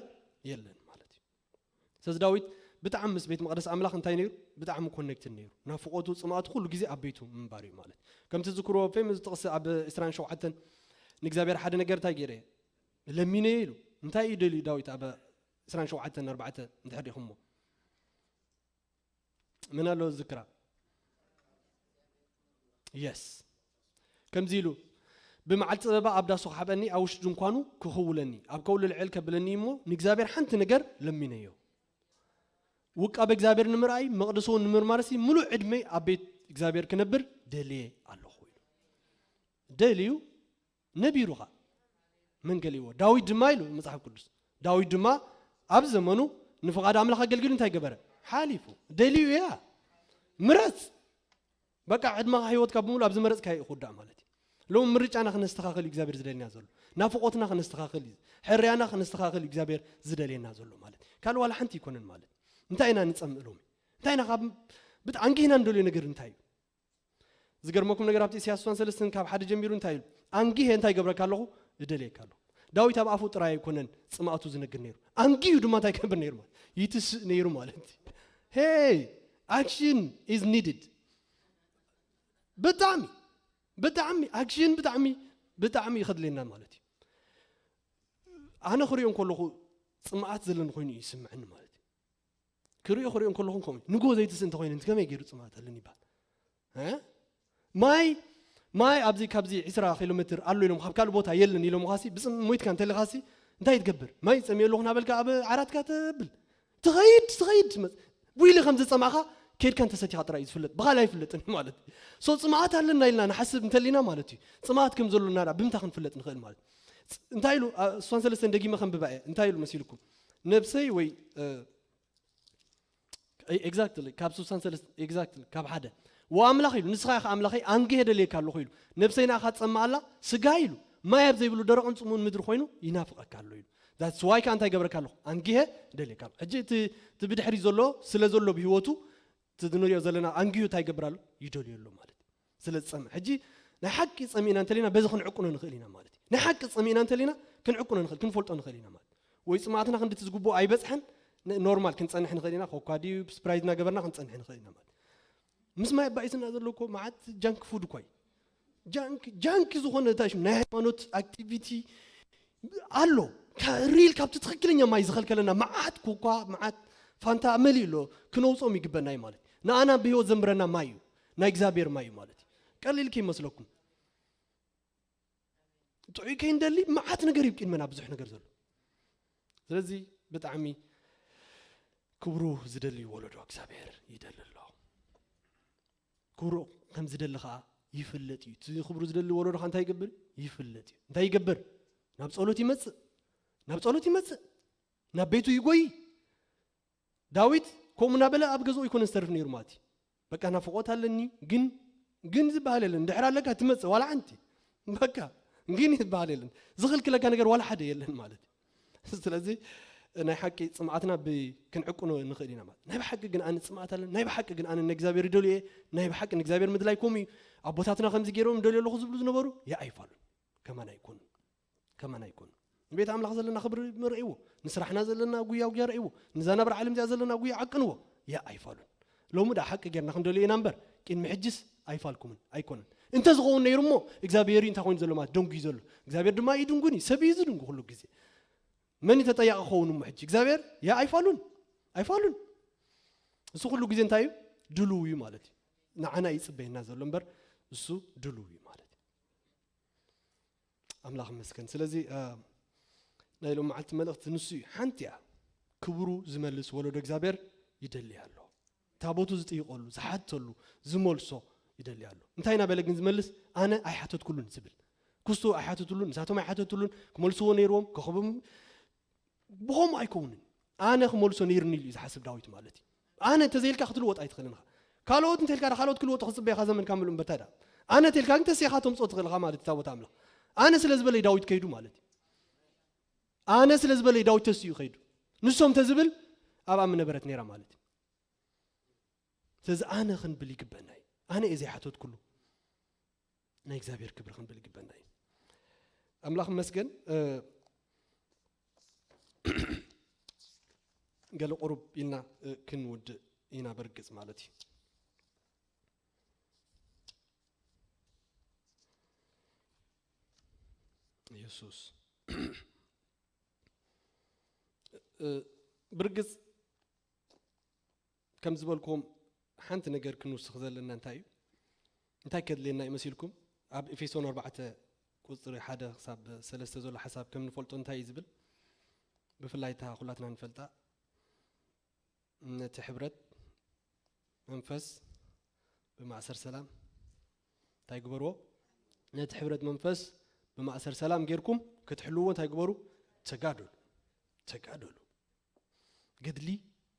የለን ማለት እዩ። ስለዚ ዳዊት ብጣዕሚ ምስ ቤት መቕደስ ኣምላኽ እንታይ ነይሩ? ብጣዕሚ ኮኔክትድ ነይሩ። ናፍቖቱ፣ ጽምኣቱ ኩሉ ግዜ ኣብ ቤቱ ምንባር እዩ ማለት እዩ። ከምቲ ዝክርዎ ፌመስ ጥቕሲ ኣብ ዕስራን ሸውዓተን ንእግዚኣብሔር ሓደ ነገር እንታይ ገይረ? ለሚነ ኢሉ። እንታይ እዩ ደልዩ ዳዊት ኣብ ዕስራን ሸውዓተን ኣርባዕተ እንድሕር ዲኹሞ? መን ኣሎ ዝክራ? የስ። ከምዚ ኢሉ፣ "ብመዓልቲ ጸበባ ኣብ ዳሱ ክሓበኒ፣ ኣብ ውሽጢ ድንኳኑ ክኽውለኒ፣ ኣብ ከውሊ ልዕል ከብለኒ እሞ ንእግዚኣብሔር ሓንቲ ነገር ለሚነዮ። ውቃበ እግዚኣብሔር ንምርኣይ፣ መቕደሱ ንምርማርሲ ምሉእ ዕድመይ ኣብ ቤት እግዚኣብሔር ክነብር ደልየ ኣለኹ" ኢሉ። ደልዩ ነቢሩ ኸኣ። መን ገሊዎ? ዳዊት ድማ ኢሉ መጽሓፍ ቅዱስ። ዳዊት ድማ ኣብ ዘመኑ ንፍቓድ ኣምላኽ ኣገልጊሉ እንታይ ገበረ? ሓሊፉ። ደልዩ እያ። ምረጽ። በቃ ዕድመኻ ህይወትካ ብምሉእ ኣብ ዝመረጽካዮ እዩ ክውዳእ ማለት እዩ። ሎም ምርጫና ክነስተኻኽል እዩ እግዚኣብሔር ዝደልየና ዘሎ። ናፍቖትና ክነስተኻኽል እዩ። ሕርያና ክነስተኻኽል እዩ እግዚኣብሔር ዝደልየና ዘሎ ማለት እዩ። ካልእ ዋላ ሓንቲ ኣይኮነን ማለት እዩ። እንታይ ኢና ንጸምእ ሎሚ? እንታይ ኢና ካብ ብጣ-፣ ኣንጊህና ንደልዮ ነገር እንታይ እዩ? ዝገርመኩም ነገር ኣብቲ ኢሳያስ እሱዋን ሰለስተን ካብ ሓደ ጀሚሩ እንታይ ኢሉ? "ኣንጊሄ እንታይ ይገብረካ ኣለኹ? እደልየካ ኣለኹ።" ዳዊት ኣብ ኣፉ ጥራይ ኣይኮነን ጽምኣቱ ዝነግር ነይሩ። ኣንጊሁ ድማ እንታይ ይገብር ነይሩ ማለት? ይትስእ ነይሩ ማለት እዩ። Hey, action is needed። ብጣዕሚ፣ ብጣዕሚ፣ ኣክሽን ብጣዕሚ፣ ብጣዕሚ ይኸድለና ማለት እዩ። ኣነ ክሪኦ እንከለኹ ጽምኣት ዘለኒ ኮይኑ እዩ ይስምዐኒ ማለት እዩ። ክሪኦ፣ ክሪኦ እንከለኹ ከምኡ እዩ። ንግሆ ዘይትስእ እንተኾይኑ ከመይ ገይሩ ጽምኣት ኣለኒ ይበሃል? እ? ማይ፣ ማይ ኣብዚ ካብዚ ዕስራ ኪሎ ሜትር ኣሎ ኢሎም ካብ ካልእ ቦታ የለን ኢሎም ኻሲ ብጽም ሞይትካ እንተለኻሲ እንታይ ትገብር? ማይ ጸሚኡ ኣለኹ እናበልካ ኣብ ዓራትካ ተብል። ትኸይድ፣ ትኸይድ፣ ትመጽእ። ዊሊ ከም ዝጸማእኻ ኬድካ እንተሰቲኻ ጥራይ እዩ ዝፍለጥ። ብኻልእ ኣይፍለጥን እዩ ማለት እዩ። So ጽምኣት ኣለና ኢልና ንሓስብ እንተሊና ማለት እዩ። ጽምኣት ከም ዘሎና ደኣ ብምንታይ ክንፍለጥ ንኽእል ማለት እዩ? ጽ-፣ እንታይ ኢሉ? አ፣ እሷን ሰለስተን ደጊመ ከንብባ እየ። እንታይ ኢሉ መሲልኩም? ነብሰይ ወይ፣ እ፣ ኤ-፣ ኤግዛክትሊ፣ ካብ ስሳን ሰለስተ፣ ኤግዛክትሊ፣ ካብ ሓደ። "ወኣምላኽ" ኢሉ፣ "ንስኻ ኢኻ ኣምላኸይ፣ ኣንጊሄ ደልየካ ኣለኹ" ኢሉ። "ነብሰይ ንኣኻ ትጸምእ ኣላ፣ ስጋ" ኢሉ፣ "ማይ ኣብ ዘይብሉ ደረቕን ጽምኡን ምድሪ ኮይኑ ይናፍቐካ ኣሎ" ኢሉ። That's why ከኣ እንታይ ይገብረካ ኣለኹ? ኣንጊሄ ደልየካ ኣለኹ። ሕጂ እቲ፣ እቲ ብድሕሪ ዘሎ፣ ስለ ዘሎ ብህይወቱ፣ እቲ ንሪኦ ዘለና ኣንጊሁ እንታይ ይገብር ኣሎ? ይደልዮ ኣሎ ማለት እዩ። ስለ ዝጸምእ። ሕጂ ናይ ሓቂ ጸሚእና እንተሊና በዚ ክንዕቅኖ ንኽእል ኢና ማለት እዩ። ናይ ሓቂ ጸሚእና እንተሊና ክንዕቅኖ ንኽእል፣ ክንፈልጦ ንኽእል ኢና ማለት እዩ። ወይ ጽምኣትና ክንዲ እቲ ዝግብኦ ኣይበጽሐን፣ ን-፣ ኖርማል ክንጸንሕ ንኽእል ኢና። ኮካ ድዩ ስፕራይት እናገበርና ክንጸንሕ ንኽእል ኢና ማለት እዩ። ምስ ማይ ኣባኢስና ዘሎ እኮ መዓት ጃንክ ፉድ እኮ እዩ። ጃንክ፣ ጃንክ ዝኾነ እንታይ ሽም ናይ ሃይማኖት ኣክቲቪቲ ኣሎ። ካ-፣ ሪል ካብቲ ትኽክለኛ ማይ ዝኸልከለና መዓት ኮካ፣ መዓት ፋንታ መሊኡ ኣሎ። ክነውጾም ይግበና እዩ ማለት እዩ። ንኣና ብህይወት ዘንብረና ማይ እዩ። ናይ እግዚኣብሔር ማይ እዩ ማለት እዩ። ቀሊል ከይመስለኩም። ጥዑይ ከይንደሊ መዓት ነገር እዩ ቅድመና ብዙሕ ነገር ዘሎ። ስለዚ ብጣዕሚ ክብሩ ዝደሊ ወለዶ እግዚኣብሔር ይደሊ ኣሎ። ክብሩ ከም ዝደሊ ኸዓ ይፍለጥ እዩ። እቲ ክብሩ ዝደሊ ወለዶ ኸዓ እንታይ ይገብር? ይፍለጥ እዩ። እንታይ ይገብር? ናብ ጸሎት ይመጽእ። ናብ ጸሎት ይመጽእ። ናብ ቤቱ ይጎይ። ዳዊት ከምኡ እናበለ ኣብ ገዝኡ ኣይኮነን ዝተርፍ ነይሩ ማለት እዩ። በቃ ናፍቖት ኣለኒ፣ ግን፣ ግን ዝበሃል የለን። ድሕር ኣለካ ትመጽእ፣ ዋላ ሓንቲ። በቃ ግን ዝበሃል የለን። ዝኽልክለካ ነገር ዋላ ሓደ የለን ማለት እዩ። ስለዚ ናይ ሓቂ ጽምኣትና ብ-፣ ክንዕቅኖ ንኽእል ኢና ማለት። ናይ ብሓቂ ግን ኣነ ጽምኣት ኣለኒ፣ ናይ ብሓቂ ግን ኣነ ንእግዚኣብሔር ይደልዮ እየ፣ ናይ ብሓቂ ንእግዚኣብሔር ምድላይ ከምኡ እዩ። ኣቦታትና ከምዚ ገይሮም ደልዮ ኣለኹ ዝብሉ ዝነበሩ፣ ያ ኣይፋሉን። ከማን ኣይኮኑን። ከማን ኣይኮኑን። ንቤት ኣምላኽ ዘለና ክብሪ ርእይዎ፣ ንስራሕና ዘለና ጉያ ጉያ ርእይዎ፣ ንዛ ናብራ ዓለም እዚኣ ዘለና ጉያ ዓቅንዎ። ያ ኣይፋሉን። ሎሚ ደኣ ሓቂ ጌርና ክንደልዮ ኢና እምበር፣ ቅድሚ ሕጅስ ኣይፋልኩምን፣ ኣይኮነን። እንተ ዝኸውን ነይሩ እሞ፣ እግዚኣብሔር እዩ እንታይ ኮይኑ ዘሎ ማለት፣ ደንጉዩ ዘሎ። እግዚኣብሔር ድማ እዩ ድንጉን እዩ፣ ሰብ እዩ ዝድንጉ ኩሉ ግዜ። መን እዩ ተጠያቂ ክኸውን እሞ ሕጂ? እግዚኣብሔር? ያ ኣይፋሉን፣ ኣይፋሉን። እሱ ኩሉ ግዜ እንታይ እዩ? ድሉው እዩ ማለት እዩ። ንዓና እዩ ይጽበየና ዘሎ እምበር፣ እሱ ድሉው እዩ ማለት እዩ። ኣምላኽ ይመስገን። ስለዚ፣ እ፣ ናይ ሎም መዓልቲ መልእኽቲ ንሱ እዩ። ሓንቲ እያ። ክብሩ ዝመልስ ወለዶ እግዚኣብሔር ይደሊ ኣሎ። ታቦቱ ዝጥይቐሉ፣ ዝሓተሉ፣ ዝመልሶ ይደሊ ኣሎ። እንታይ እናበለ ግን ዝመልስ? ኣነ ኣይሓተትኩሉን ዝብል። ክስቶ ኣይሓተትሉን፣ ንሳቶም ኣይሓተትሉን፣ ክመልስዎ ነይርዎም፣ ከኸቦም ብኸምኡ ኣይከውንን። ኣነ ክመልሶ ነይርኒ ኢሉ እዩ ዝሓስብ ዳዊት ማለት እዩ። ኣነ እንተዘይልካ ክትልወጥ ኣይትኽእልን ኢኻ። ካልኦት እንተልካ ዳ ካልኦት ክልወጡ ክጽበ ኢኻ ዘመንካ ምሉእ እምበር እንታይ ደኣ? ኣነ እንተልካ ግን ተሲእኻ ተምጽኦ ትኽእል ኢኻ ማለት እዩ ታቦት ኣምላኽ። ኣነ ስለ ዝበለ እዩ ዳዊት ከይዱ ማለት እዩ። ኣነ ስለ ዝበለ እዩ ዳዊት ተሲኡ ከይዱ። ንሶም ተዝብል ኣብኣ ምነበረት ነይራ ማለት እዩ። ስለዚ ኣነ ክንብል ይግበና እዩ። ኣነ እየ ዘይሓተትኩሉ። ናይ እግዚኣብሔር ክብሪ ክንብል ይግበና እዩ። ኣምላኽ ይመስገን። ገለ ቁሩብ ኢልና ክንውድእ ኢና። በርግጽ ማለት እዩ። የሱስ ብርግጽ ከም ዝበልኩም ሓንቲ ነገር ክንውስኽ ዘለና እንታይ እዩ? እንታይ ከድልየና እዩ መሲልኩም? ኣብ ኤፌሶን ኣርባዕተ ቁጽሪ ሓደ ክሳብ ሰለስተ ዘሎ ሓሳብ ከም ንፈልጦ እንታይ እዩ ዝብል? ብፍላይ እታ ኩላትና ንፈልጣ፣ ነቲ ሕብረት መንፈስ ብማእሰር ሰላም እንታይ ግበርዎ? ነቲ ሕብረት መንፈስ ብማእሰር ሰላም ጌርኩም ክትሕልዎ እንታይ ግበሩ? ተጋደሉ። ተጋደሉ። ገድሊ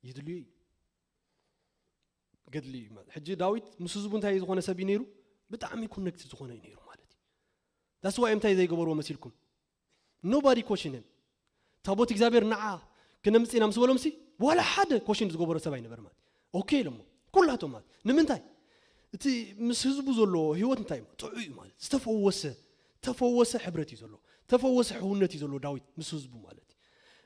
ይድልዩ እዩ። ገድሊ እዩ ማለት። ሕጂ ዳዊት ምስ ህዝቡ እንታይ ዝኾነ ሰብ እዩ ነይሩ? ብጣዕሚ ኮነክት ዝኾነ እዩ ነይሩ ማለት እዩ። ዳስ ዋይ እንታይ ዘይገበርዎ መሲልኩም? ኖባዲ ኮሽንን ታቦት እግዚኣብሔር ንዓ ክነምጽእ ኢና ምስ በሎም ሲ ዋላ ሓደ ኮሽን ዝገበሮ ሰብ ኣይነበርም። ኦኬ ኢሎሞ ኩላቶም ማለት ንምንታይ? እቲ ምስ ህዝቡ ዘሎ ህይወት እንታይ እዩ? ጥዑይ እዩ ማለት ዝተፈወሰ ተፈወሰ ሕብረት እዩ ዘሎ። ተፈወሰ ሕውነት እዩ ዘሎ ዳዊት ምስ ህዝቡ ማለት እዩ።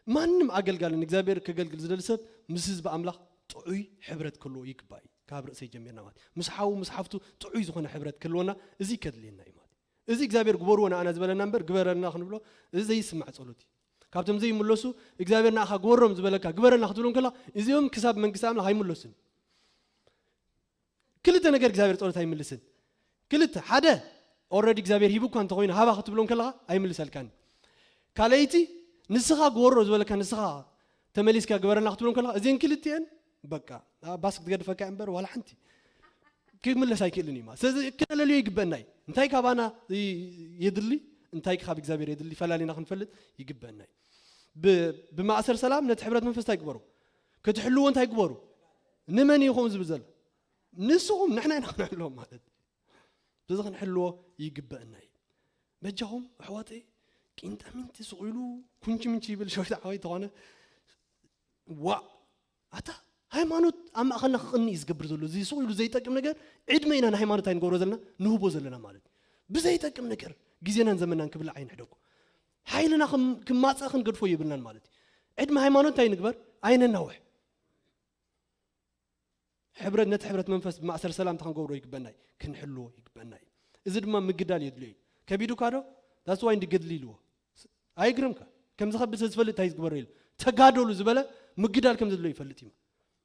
ማንም ኣገልጋሊ ንእግዚኣብሔር ከገልግል ዝደሊ ሰብ ምስ ህዝቢ ኣምላኽ ጥዑይ ሕብረት ክህልዎ ይግባእ እዩ። ካብ ርእሰይ ጀሚርና ማለት ምስ ሓዉ ምስ ሓፍቱ ጥዑይ ዝኾነ ሕብረት ክህልወና እዚ ከድልየና እዩ ማለት እዩ። እዚ እግዚኣብሔር ግበርዎ ንኣና ዝበለና እምበር ግበረልና ክንብሎ እዚ ዘይስማዕ ጸሎት እዩ። ካብቶም ዘይምለሱ እግዚኣብሔር ንኣኻ ግበሮም ዝበለካ ግበረልና ክትብሎ እንከላ እዚኦም ክሳብ መንግስቲ ኣምላኽ ኣይምለሱን። ክልተ ነገር እግዚኣብሔር ጸሎት ኣይምልስን። ክልተ ሓደ ኦረዲ እግዚኣብሔር ሂቡኳ እንተኾይኑ ሃባ ክትብሎ እንከለኻ ኣይምልሰልካን። ካልኣይቲ ንስኻ ግበሮ ዝበለካ ንስኻ ተመሊስካ ግበረና ክትብሎ እንከለኻ እዚን ክልቲኤን በቃ ባስ ክትገድፈካ እምበር ዋላ ሓንቲ ክምለስ ኣይክእልን እዩ ማለት። ስለዚ ክነለልዮ ይግበአና እዩ። እንታይ ካባና ይ- የድሊ እንታይ ካብ እግዚኣብሔር የድሊ ፈላሊና ክንፈልጥ ይግበአና እዩ። ብ- ብማእሰር ሰላም ነቲ ሕብረት መንፈስ እንታይ ግበሩ? ክትሕልዎ እንታይ ግበሩ? ንመን እዩ ከምኡ ዝብል ዘሎ? ንስኹም ንሕና ኢና ክንሕልዎ ማለት እዩ። በዚ ክንሕልዎ ይግበአና እዩ። በጃኹም ኣሕዋተይ ቂንጠሚንቲ ስቕ ኢሉ ኩንቺ ምንቺ ይብል ሸዊት ዓወይ ተኾነ ዋእ ኣታ ሃይማኖት ኣብ ማእኸልና ክቕኒ እዩ ዝገብር ዘሎ። እዚ ስቕ ኢሉ ዘይጠቅም ነገር ዕድመ ኢና ንሃይማኖት ኣይንገብሮ ዘለና ንህቦ ዘለና ማለት እዩ። ብዘይጠቅም ነገር ግዜናን ዘመናን ክብላዕ ኣይንሕደጎ። ሓይልና ክም- ክማፀእ ክንገድፎ የብልናን ማለት እዩ። ዕድመ ሃይማኖት እንታይ ንግበር? ኣይነናውሕ። ሕብረት ነቲ ሕብረት መንፈስ ብማእሰር ሰላምታ ክንገብሮ ይግበና እዩ። ክንሕልዎ ይግበና እዩ። እዚ ድማ ምግዳል የድልዮ እዩ። ከቢዱካ ዶ? ዳስ ዋይ እንዲ ገድሊ ኢልዎ ኣይግረምካ። ከምዚ ከብድ ስለ ዝፈልጥ እንታይ ዝግበሮ ኢሉ ተጋደሉ ዝበለ ምግዳል ከም ዘድልዮ ይፈልጥ እዩ።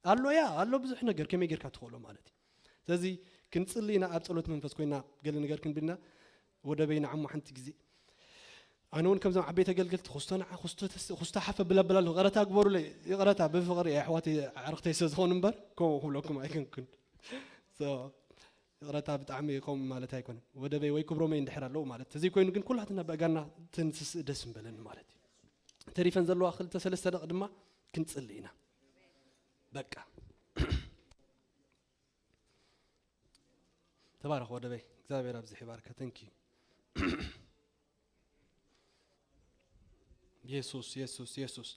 ኣሎ ያ ኣሎ ብዙሕ ነገር ከመይ ጌርካ ትኽእሎ ማለት እዩ። ስለዚ ክንጽሊ ኢና ኣብ ጸሎት መንፈስ ኮይና ገለ ነገር ክንብልና ወደ በይና ዓሞ ሓንቲ ግዜ ኣነ እውን ከምዞም ዓበይቲ ኣገልገልቲ ኩስቶ ንዓ ኩስቶ ተስ- ኩስቶ ሓፈ ብለብል ኣለኹ። ይቕረታ ግበሩለይ። ይቕረታ ብፍቕሪ እየ ኣሕዋተይ ኣዕርኽተይ ስለ ዝኾኑ እምበር ከምኡ ክብለኩም ኣይኮንኩን። So፣ ይቕረታ ብጣዕሚ ከምኡ ማለት ኣይኮነን። ወደበይ ወይ ክብሮመይ እንድሕር ኣለዉ ማለት ተዘይኮይኑ ግን ኩላትና ብእጋና ተንስስእ ደስ ምበለኒ ማለት እዩ። ተሪፈን ዘለዋ ክልተ ሰለስተ ደቂ ድማ ክንጽሊ ኢና። በቃ ተባረኽ ወደበይ እግዚኣብሔር ኣብዚ ይባርካ። Thank you። የሱስ የሱስ የሱስ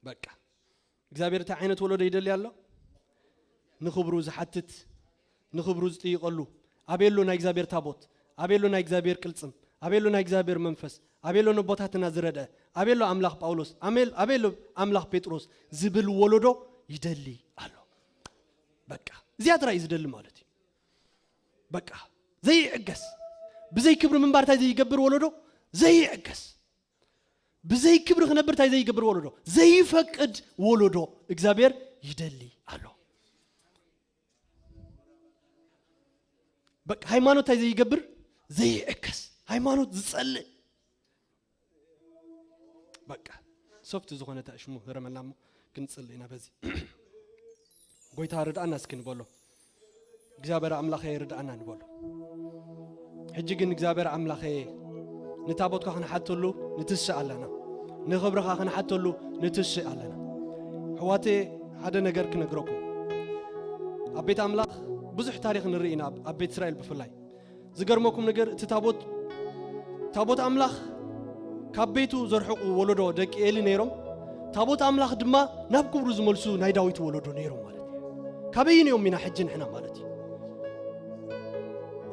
በቃ እግዚኣብሔር እንታይ ዓይነት ወለዶ ይደሊ ኣሎ? ንኽብሩ ዝሓትት ንኽብሩ ዝጥይቐሉ ኣበየሎ ናይ እግዚኣብሔር ታቦት ኣበየሎ ናይ እግዚኣብሔር ቅልጽም ኣበየሎ ናይ እግዚኣብሔር መንፈስ ኣበየሎ ነቦታትና ዝረድአ ኣበየሎ ኣምላኽ ጳውሎስ ኣሜል- ኣበየሎ ኣምላኽ ጴጥሮስ ዝብል ወለዶ ይደሊ ኣሎ። በቃ እዚኣ ጥራይ እዩ ዝደሊ ማለት እዩ። በቃ ዘይዕገስ ብዘይ ክብሪ ምንባር እንታይ ዘይገብር ወለዶ ዘይዕገስ ብዘይ ክብሪ ክነብር እንታይ ዘይገብር ወለዶ ዘይፈቅድ ወለዶ እግዚኣብሔር ይደሊ ኣሎ። በቃ ሃይማኖት እንታይ ዘይገብር ዘይዕገስ ሃይማኖት ዝጸልእ በቃ ሶፍት ዝኾነ ታሽሙ ህረመና እሞ ክንጽል ኢና በዚ ጎይታ ርድኣና እስኪ ንበሎ እግዚኣብሔር ኣምላኸ ርድኣና ንበሎ ሕጂ ግን እግዚኣብሔር ኣምላኸ ንታቦትካ ክንሓተሉ ንትስእ ኣለና ንኽብርኻ ክንሓተሉ ንትስእ ኣለና ሕዋቴ ሓደ ነገር ክነግረኩም ኣብ ቤት ኣምላኽ ብዙሕ ታሪኽ ንርኢ ኢና ኣብ ቤት እስራኤል ብፍላይ ዝገርመኩም ነገር እቲ ታቦት ታቦት ኣምላኽ ካብ ቤቱ ዘርሕቑ ወለዶ ደቂ ኤሊ ነይሮም ታቦት ኣምላኽ ድማ ናብ ክብሩ ዝመልሱ ናይ ዳዊት ወለዶ ነይሮም ማለት እዩ ካበይን እዮም ኢና ሕጂ ንሕና ማለት እዩ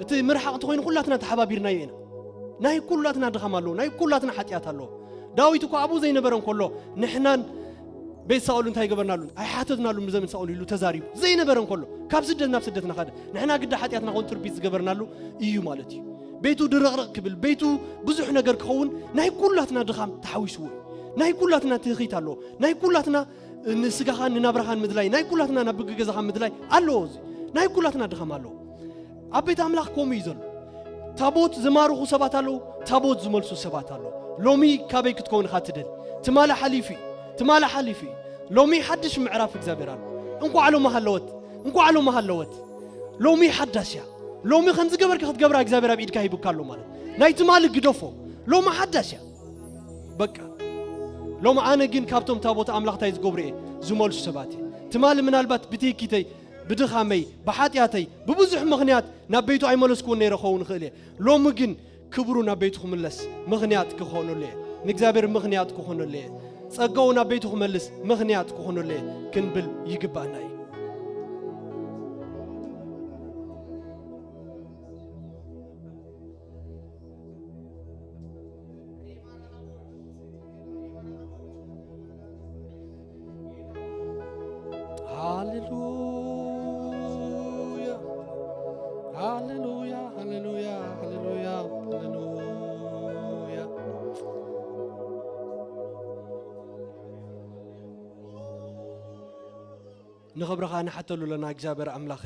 እቲ ምርሓቕ እንተኮይኑ ኩላትና ተሓባቢርናዮ ኢና ናይ ኩላትና ድኻም ኣለዎ፣ ናይ ኩላትና ሓጢኣት ኣለዎ። ዳዊት እኮ ኣብኡ ዘይነበረ እንከሎ ንሕናን ቤት ሳኦል እንታይ ገበርናሉ? ኣይሓተትናሉ ንዘመን ሳኦል ኢሉ ተዛሪቡ ዘይነበረ እንከሎ፣ ካብ ስደት ናብ ስደት እናኸደ ንሕና ግዳ ሓጢኣትና ኮንትርቢት ዝገበርናሉ እዩ ማለት እዩ። ቤቱ ድርቕርቕ ክብል፣ ቤቱ ብዙሕ ነገር ክኸውን ናይ ኩላትና ድኻም ተሓዊስዎ እዩ። ናይ ኩላትና ትህኺት ኣለዎ። ናይ ኩላትና ንስጋኻን ንናብራኻን ምድላይ፣ ናይ ኩላትና ናብ ብግገዛኻ ምድላይ ኣለዎ። እዚ ናይ ኩላትና ድኻም ኣለዎ። ኣብ ቤት ኣምላኽ ከምኡ እዩ ዘሎ። ታቦት ዝማርኹ ሰባት ኣለዉ፣ ታቦት ዝመልሱ ሰባት ኣለዉ። ሎሚ ካበይ ክትከውን ኢኻ ትደሊ? ትማሊ ሓሊፉ እዩ። ትማሊ ሓሊፉ እዩ። ሎሚ ሓድሽ ምዕራፍ እግዚኣብሔር ኣሎ። እንኳዕ ሎሚ ሃለወት፣ እንኳዕ ሎሚ ሃለወት። ሎሚ ሓዳሽ እያ። ሎሚ ከም ዝገበርካ ክትገብራ እግዚኣብሔር ኣብ ኢድካ ሂቡካ ኣሎ ማለት። ናይ ትማሊ ግደፎ። ሎሚ ሓዳሽ እያ። በቃ። ሎሚ ኣነ ግን ካብቶም ታቦት ኣምላኽ እንታይ ዝገብሩ እየ? ዝመልሱ ሰባት እየ። ትማሊ ምናልባት ብትህኪተይ፣ ብድኻመይ፣ ብሓጢኣተይ፣ ብብዙሕ ምኽንያት ናብ ቤቱ ኣይመለስኩዎን ነይረ ክኸውን ይኽእል እየ። ሎሚ ግን ክብሩ ናብ ቤቱ ክምለስ ምኽንያት ክኾነሉ እየ። ንእግዚኣብሔር ምኽንያት ክኾነሉ እየ። ጸጋኡ ናብ ቤቱ ክመልስ ምኽንያት ክኾነሉ እየ ክንብል ይግባና እዩ። ሃሌሉያ፣ ሃሌሉያ፣ ሃሌሉያ፣ ሃሌሉያ፣ ሃሌሉያ። ንኽብርኻ ንሓተሉ ኣለና እግዚኣብሔር ኣምላኸ።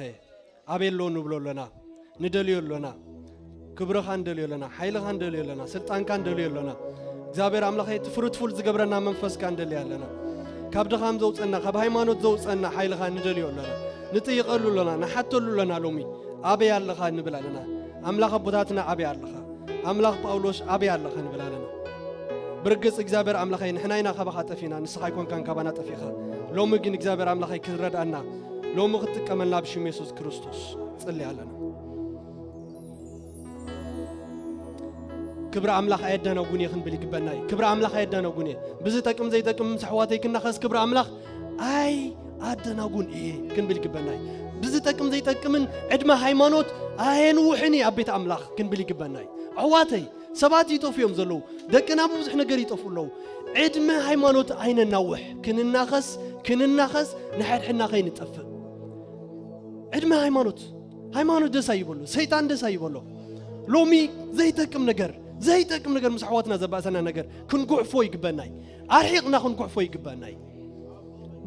ኣበይ ኣሎ ንብሎ ኣለና፣ ንደልዮ ኣለና። ክብርኻ ንደልዮ ኣለና፣ ሓይልኻ ንደልዮ ኣለና፣ ስልጣንካ ንደልዮ ኣለና። እግዚኣብሔር ኣምላኸ፣ እቲ ፍሩትፉል ዝገብረና መንፈስካ ንደልዮ ኣለና። ካብ ድኻም ዘውፀና፣ ካብ ሃይማኖት ዘውፀና ሓይልኻ ንደልዮ ኣለና። ንጥይቐሉ ኣለና፣ ንሓተሉ ኣለና። ሎሚ ኣበይ ኣለኻ ንብል ኣለና። ኣምላኽ ኣቦታትና ኣበይ ኣለኻ? ኣምላኽ ጳውሎስ ኣበይ ኣለኻ ንብል ኣለና። ብርግጽ እግዚኣብሔር ኣምላኸይ፣ ንሕና ኢና ካባኻ ጠፊና፣ ንስኻ ኣይኮንካን ካባና ጠፊኻ። ሎሚ ግን እግዚኣብሔር ኣምላኸይ ክትረድኣና፣ ሎሚ ክትጥቀመልና ብሽም የሱስ ክርስቶስ ጽሊ ኣለና። ክብሪ ኣምላኽ ኣየዳናጉን እየ ክንብል ይግበና እዩ። ክብሪ ኣምላኽ ኣየዳናጉን እየ። ብዝጠቅም ዘይጠቅም ምስ ኣሕዋተይ ክናኸስ ክብሪ ኣምላኽ ኣይ ኣደናጉን እየ ክንብል ይግበና እዩ። ብዝጠቅም ዘይጠቅምን ዕድመ ሃይማኖት ኣየንውሕን እየ ኣብ ቤት ኣምላኽ ክንብል ይግበና እዩ። ኣሕዋተይ፣ ሰባት ይጠፉ እዮም ዘለዉ። ደቅና ብብዙሕ ነገር ይጠፍኡ ኣለዉ። ዕድመ ሃይማኖት ኣይነናውሕ። ክንናኸስ፣ ክንናኸስ፣ ንሓድሕድና ከይንጠፍእ። ዕድመ ሃይማኖት፣ ሃይማኖት ደስ ኣይበሎ፣ ሰይጣን ደስ ኣይበሎ። ሎሚ ዘይጠቅም ነገር፣ ዘይጠቅም ነገር ምስ ኣሕዋትና ዘባእሰና ነገር ክንጉሕፎ ይግበና እዩ። ኣርሒቕና ክንጉሕፎ ይግበና እዩ።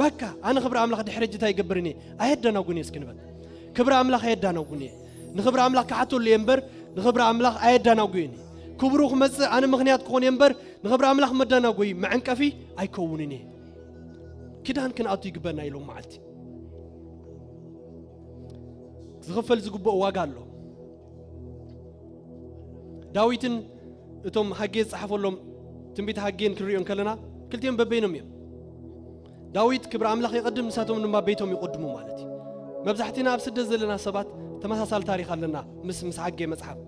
በቃ፣ ኣነ ክብሪ ኣምላኽ ድሕሪ ሕጂ እንታይ ይገብርን እየ? ኣየዳናጉን እየ እስኪ ንበል። ክብሪ ኣምላኽ ኣየዳናጉን እየ። ንኽብሪ ኣምላኽ ክሓተሉ እየ እምበር፣ ንኽብሪ ኣምላኽ ኣየዳናጉን እየ። ክብሩ ክመጽእ ኣነ ምኽንያት ክኾን እየ እምበር፣ ንኽብሪ ኣምላኽ መዳናጎይ መዐንቀፊ ኣይከውንን እየ። ኪዳን ክንኣቱ ይግበና እዩ ሎም መዓልቲ። ዝኽፈል ዝግብኦ ዋጋ ኣሎ። ዳዊትን እቶም ሃጌ ዝጸሓፈሎም ትንቢት ሃጌን ክንሪኦ እንከለና፣ ክልቲኦም በበይኖም እዮም። ዳዊት ክብሪ ኣምላኽ ይቐድም፣ ንሳቶም ድማ ቤቶም ይቐድሙ ማለት እዩ። መብዛሕትና ኣብ ስደት ዘለና ሰባት ተመሳሳሊ ታሪኽ ኣለና ምስ፣ ምስ ሃጌ መጽሓፍ።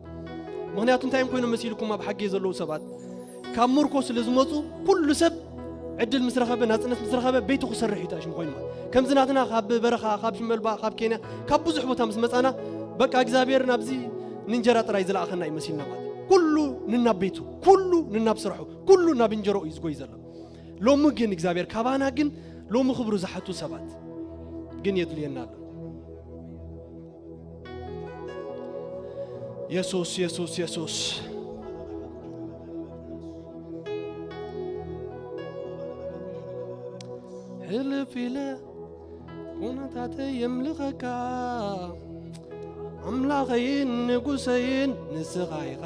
ምኽንያቱ እንታይ እዮም ኮይኖም መሲልኩም ኣብ ሃጌ ዘለዉ ሰባት? ካብ ምርኮ ስለ ዝመጹ፣ ኩሉ ሰብ ዕድል ምስ ረኸበ፣ ናጽነት ምስ ረኸበ፣ ቤቱ ክሰርሕ እዩ ተኣሽሙ ኮይኑ ማለት። ከምዚ ናትና ካብ በረኻ፣ ካብ ሽመልባ፣ ካብ ኬንያ፣ ካብ ብዙሕ ቦታ ምስ መጻና፣ በቃ እግዚኣብሔር ናብዚ ንእንጀራ ጥራይ ዝለኣኸና እዩ መሲልና ማለት። ኩሉ ንናብ ቤቱ፣ ኩሉ ንናብ ስርሑ፣ ኩሉ ናብ እንጀሮ እዩ ዝጎይ ዘሎ። ሎሚ ግን እግዚኣብሔር ካባና ግን ሎሚ ክብሩ ዝሓቱ ሰባት ግን የድልየና ኣሎ። የሱስ፣ የሱስ፣ የሱስ። ሕልፍ ኢለ ኩነታተይ የምልኸካ፣ ኣምላኸይን ንጉሰይን ንስኻ ኢኻ።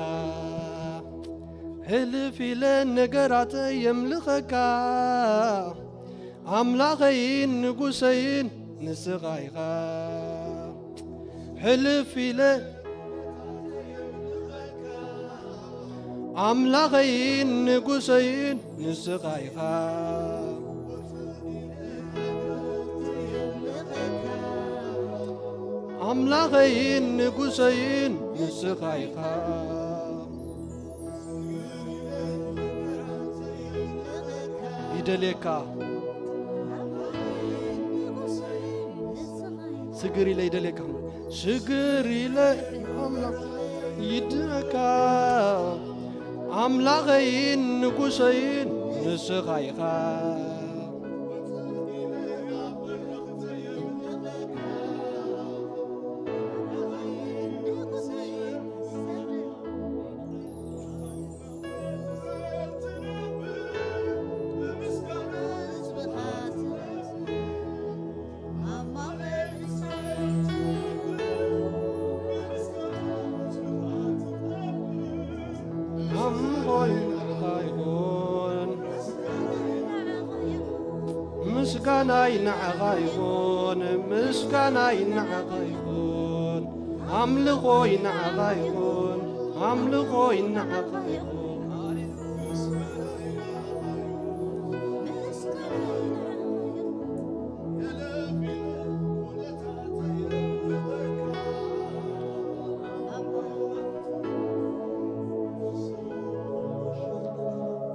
ሕልፍ ኢለ ነገራተይ የምልኸካ፣ ኣምላኸይን ንጉሰይን ንስኻ ኢኻ። ሕልፍ ኢለ ኣምላኸይን ንጉሰይን ንስኻ ኢኻ። ኣምላኸይን ንጉሰይን ንስኻ ኢኻ። ይደልየካ። ስግር ኢለ ይደልየካ። ስግር ኢለ ኣምላኽ ይድነካ። ኣምላኸይን ንጉሰይን ንስኻ ኢኻ። ኣምልኾይ ንዓኻ ይኹን፣ ምስጋናይ ንዓኻ ይኹን፣ ምስጋናይ ንዓኻ ይኹን፣ ኣምልኾይ ንዓኻ ይኹን፣ ኣምልኾይ ንዓኻ ይኹን።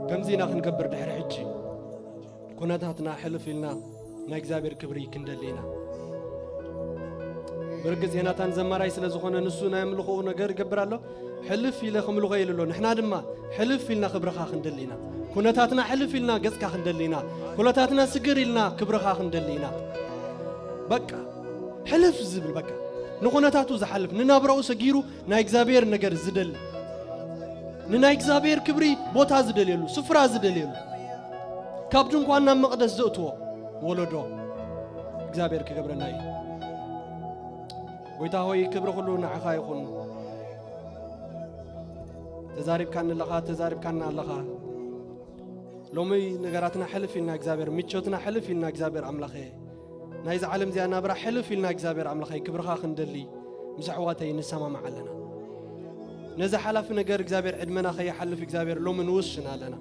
ከምዚ ኢና ክንገብር ድሕሪ ሕጂ። ኩነታትና ሕልፍ ኢልና ናይ እግዚኣብሔር ክብሪ ክንደሊ ኢና። ብርግጽ ዮናታን ዘማራይ ስለ ዝኾነ ንሱ ናይ ኣምልኾኡ ነገር ይገብር ኣሎ። ሕልፍ ኢለ ክምልኾ ኢሉ ኣሎ። ንሕና ድማ ሕልፍ ኢልና ክብርኻ ክንደሊ ኢና። ኩነታትና ሕልፍ ኢልና ገጽካ ክንደሊ ኢና። ኩነታትና ስግር ኢልና ክብርኻ ክንደሊ ኢና። በቃ ሕልፍ ዝብል በቃ ንኹነታቱ ዝሓልፍ ንናብራኡ ሰጊሩ ናይ እግዚኣብሔር ነገር ዝደሊ ንናይ እግዚኣብሔር ክብሪ ቦታ ዝደልየሉ ስፍራ ዝደልየሉ ካብ ድንኳን ናብ መቕደስ ዘእትዎ ወለዶ እግዚኣብሔር ክገብረና እዩ። ጎይታ ሆይ ክብሪ ኩሉ ንዓኻ ይኹን። ተዛሪብካኒ ኣለኻ፣ ተዛሪብካና ኣለኻ። ሎሚ ነገራትና ሕልፍ ኢልና እግዚኣብሔር፣ ምቾትና ሕልፍ ኢልና እግዚኣብሔር ኣምላኸ፣ ናይዚ ዓለም እዚኣ ናብራ ሕልፍ ኢልና እግዚኣብሔር ኣምላኸ ክብርኻ ክንደሊ ምስ ኣሕዋተይ ንሰማማዕ ኣለና። ነዚ ሓላፊ ነገር እግዚኣብሔር ዕድመና ከይሓልፍ እግዚኣብሔር ሎሚ ንውስን ኣለና።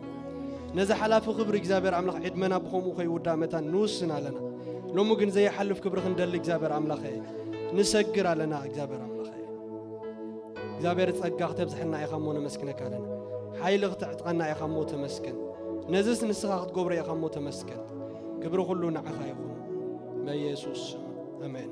ነዚ ሓላፊ ክብሪ እግዚኣብሔር ኣምላኽ ዕድመና ብኸምኡ ከይውዳእ መታን ንውስን ኣለና። ሎሚ ግን ዘይሓልፍ ክብሪ ክንደሊ እግዚኣብሔር ኣምላኸ ንሰግር ኣለና። እግዚኣብሔር ኣምላኸ እግዚኣብሔር ጸጋ ክተብዝሐና ኢኻ እሞ ነመስግነካ ኣለና። ሓይሊ ክትዕጥቀና ኢኻ እሞ ተመስገን። ነዚስ ንስኻ ክትገብሮ ኢኻ እሞ ተመስገን። ክብሪ ኩሉ ንዓኻ ይኹን። በኢየሱስ ስም ኣሜን።